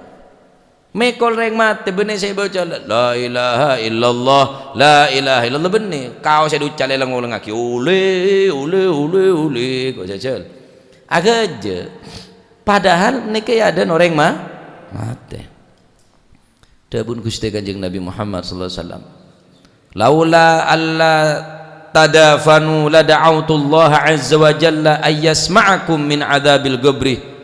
Mèkol rèng matè, bânnè sè èbâca, "La ilaha illallah, la ilaha illallah," bânnè. Kaos sè ducca lè-, lèng-olèngaghi, "Olè, olè, olè, olè," kok jhâjhâl. Aghâjâ'. Padahal nèkè è adâ'na orèng ma-, matè. Dhâbuna Ghustè Kanjeng Nabi Muhammad sallallahu alaihi wasallam, "Laula alla tadafanu la da'autullaha azza wa jalla ayyasma'akum min adzabil qabri."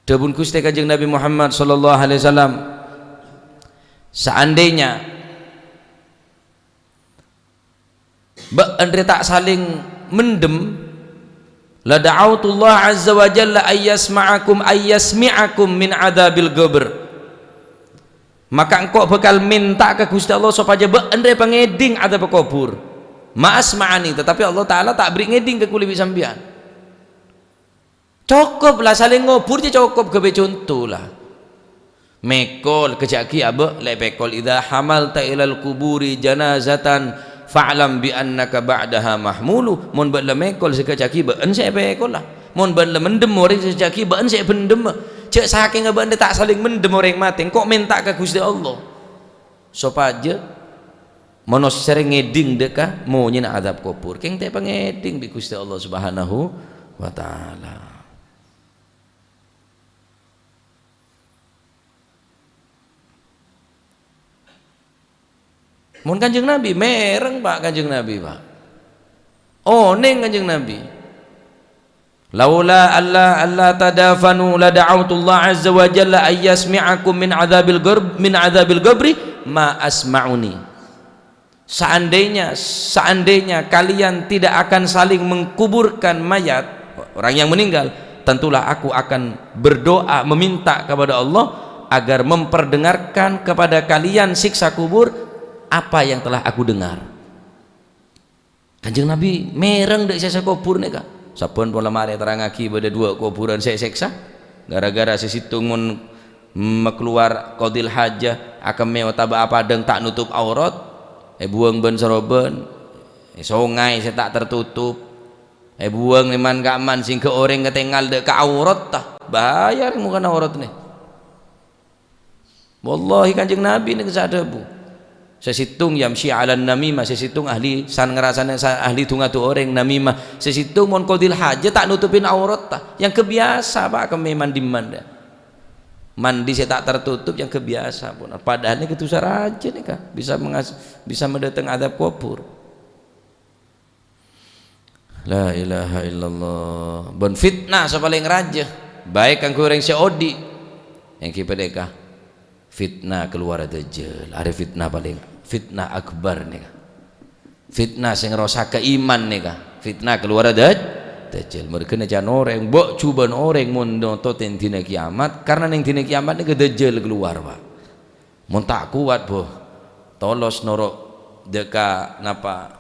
Dhâbuna Ghustè Kanjeng Nabi Muhammad sallallahu alaihi wasallam, "Seandainya Bâ'na rè ta' salèng mendem, "La da'autullah azza wa jalla ayyasma'akum, ayyasmi'akum min adzabil qabr." Maka engko' bhâkal mènta ka Ghustè Allah sopajâ bâ'na rè èpangèdhing adzab kobhur. "Ma asma'ani," tetapi Allah Ta'ala ta' aberri' ngèdhing ka kaulâ bi' sampèyan. Cokop la, salèng ngobhur jâ cokop, ghâbây conto la. Mèkol, kajhâ'aghi abâ' la èpèkol, "Idza hamalta ilal quburi janazatan fa'lam bi annaka ba'daha mahmulu." Mon bâ'na la mèkol, sè kajhâ'aghi bâ'na sè èpèkola. Mon bâ'na la mendem orèng, sè kajhâ'aghi bâ'na sè èbendemma. Jâ' sakènga bâ'na ta' salèng mendem orèng matè, engko' mènta ka Ghustè Allah. Sopajâ manossa rè ngèdhing dâ' ka monyèna adzab kobhur. Kèng ta' èpangèdhing bi' Ghustè Allah Subhanahu wa Ta'ala. Mon Kanjeng Nabi, mèreng, Pak, Kanjeng Nabi, Pak. Onèng Kanjeng Nabi. "Laula alla, alla tadafanu la da'autullah azza wa jalla ayyasmi'akum min adzabil gharb, min adzabil qabri ma asma'uni." Seandainya, seandainya kalian tidak akan saling mengkuburkan mayat, orang yang meninggal, tentulah aku akan berdoa meminta kepada Allah agar memperdengarkan kepada kalian siksa kubur apa yang telah aku dengar. Kanjeng Nabi mèreng dâ' sèksa kobhur nèka. Sabbhân pola marè terrangngaghi bâdâ duwâ' kobhurân sè èsèksa. Gara-gara sè sèttong mon makalowar qadil hajah, akemmè otabâ apadâng ta' notop aurat, èbuwâng bân-sarobân, è songay sè ta' tertutup, èbuwâng è man-ka'emman sèngghâ orèng katèngal dâ' ka auratta. Bahaya rèng mokana auratna. Wallahi, Kanjeng Nabi nèka sè adhâbu. Sè sèttong yamsyi 'alan namimah, sè sèttong ahli san-, ngrasana sa-, ahli du-ngadu orèng, namimah. Sè sèttong mon qadil hajah ta' notopin auratta. Yang kebiasa, Pak, kemmè mandi-mandi. Mandi sè ta' tertutup yang kebiasa, pon. Padahal nèka dhusa rajâ nèka, bisa mengas-, bisa mendatang adzab kubur. La ilaha illallah. Bân fitnah sè palèng rajâ, baik kaangghuy orèng sè odi', èngghi panèka fitnah kalowarra Dajjal. Arèya fitnah palèng, fitnah akbar nèka. Fitnah sè ngarosakè iman nèka, fitnah kalowarra Daj-, Dajjal. Marghâna can orèng, bâ' jhubâ'ân orèng mon nyoto tèng dina kiamat, karna nèng dina kiamat nèka Dajjal kalowar, Pak. Mon ta' kowat, bo, tolos noro' dâ' ka napa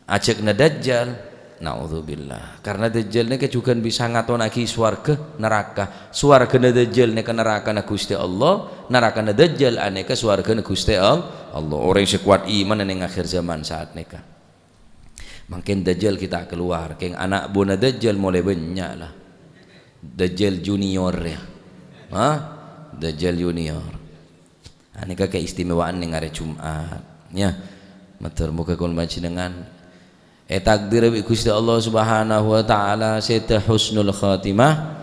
ajâgna Dajjal. Na'udzubillah. Karna Dajjal nèka jhughân bisa ngatonaghi sowarghâ naraka. Sowarghâna Dajjal nèka narakana Ghustè Allah, narakana Dajjal anèka sowarghâna Ghustè Al-, Allah. Orèng sè kowat imanna nèng akhir zaman saat nèka. Mangkèn Dajjal ghi' ta' kalowar, kèng ana' buwâna Dajjal molaè bânnya' la. Dajjal junior, ya. Hah? Dajjal junior. Nah, nèka keistimewaan nèng arè Jum'at, ya. Mator moghâ kaulâ panjhennengngan ètakdir bi' Ghustè Allah Subhanahu wa Ta'ala sèdhâ husnul khatimah,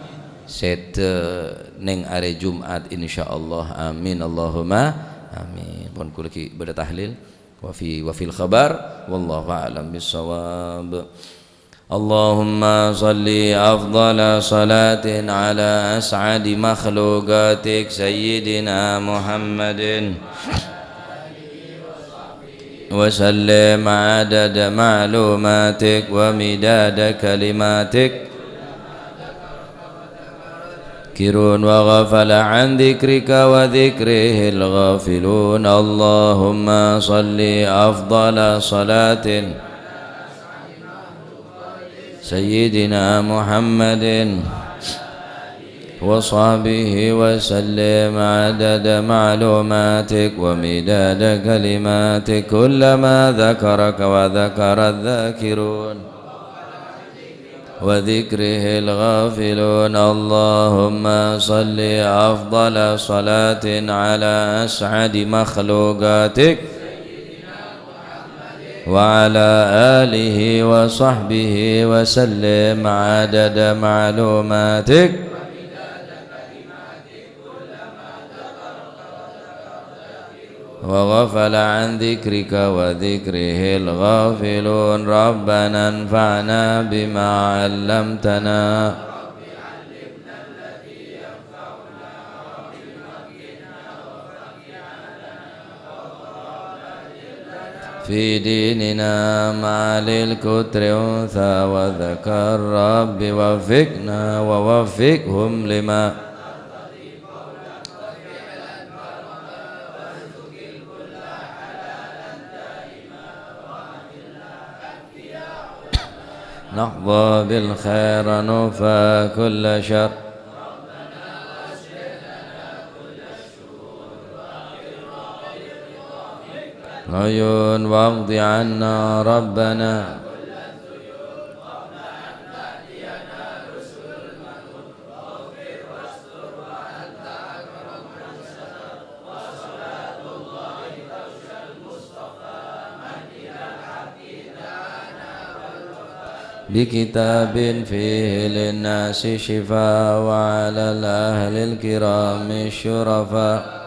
sèdhâ nèng arè Jum'at, insyaallah. Amin, Allahumma amin. Pon kaulâ ghi' bâdâ tahlil. Wa fi, wa fil khabar, wallahu a'lam bissawab. Allahumma shalli afdhala shalatin ala as'adi makhluqatik Sayyidina Muhammadin, wa sallim adada ma'lumatik wa midada kalimatik. Kirun wa ghafala an dzikrika wa dzikrihil ghafilun. Allahumma shalli afdhala shalatin Sayyidina Muhammadin wa sahbihi wa sallim adada ma'lumatik wa midada kalimatik kullama dzakaraka wa dzakara dzakirun. وذكره الغافلون. اللهم صل أفضل صلاة على أسعد مخلوقاتك وعلى آله وصحبه وسلم عدد معلوماتك. وغفل عن ذكرك وذكره الغافلون. ربنا انفعنا بما علمتنا. في ديننا مع أهل القطر أنثى وذكر. رب وفقنا ووفقهم لما نحظى بالخير نوفى كل شر. العيون واقض عنا ربنا. بكتاب فيه للناس شفاء وعلى الأهل الكرام الشرفاء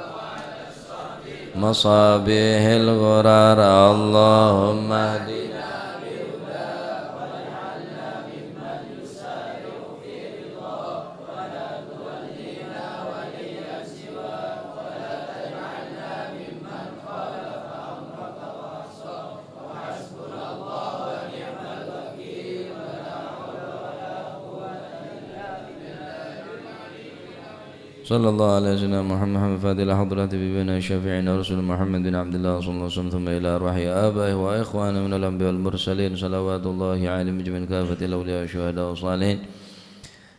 مصابيح الغرر. اللهم اهدنا صلى الله على سيدنا محمد فاتح الحضرة ببين شفيعنا رسول محمد بن عبد الله صلى الله عليه وسلم، ثم إلى أرواح آبائه وإخوانه من الأنبياء والمرسلين، صلوات الله عليهم أجمعين كافة، الأولياء والشهداء والصالحين،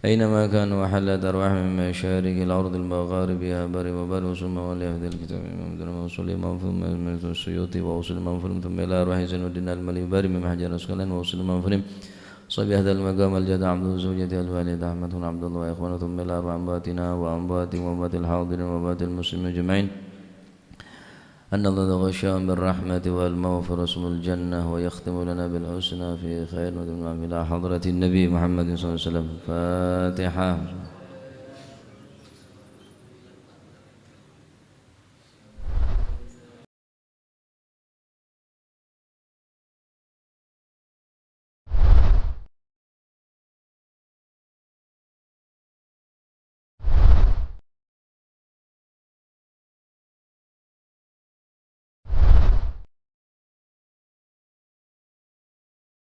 أينما كانوا، وحلت أرواحهم من مشارق الأرض لمغاربها، بر وبحر، وصم ولي حفظ الكتاب، إمام الدين، وأصول الإمام فهم، السيوطي، وأصول الإمام فهم، ثم إلى أرواح زين الدين المالكي، بر من حجر عسقلاني، وأصول الإمام فهم، صاحب هذا المقام الجد عبده، زوجته الوالدة أحمد بن عبد الله وإخوانه، ثم إلى أرواح أمواتنا وأمواتهم وأموات الحاضرين وأموات المسلمين أجمعين. أن الله يتغشاهم بالرحمة والمغفرة ثم الجنة، ويختم لنا بالحسنى في خير ونعم إلى حضرة النبي محمد صلى الله عليه وسلم. الفاتحة.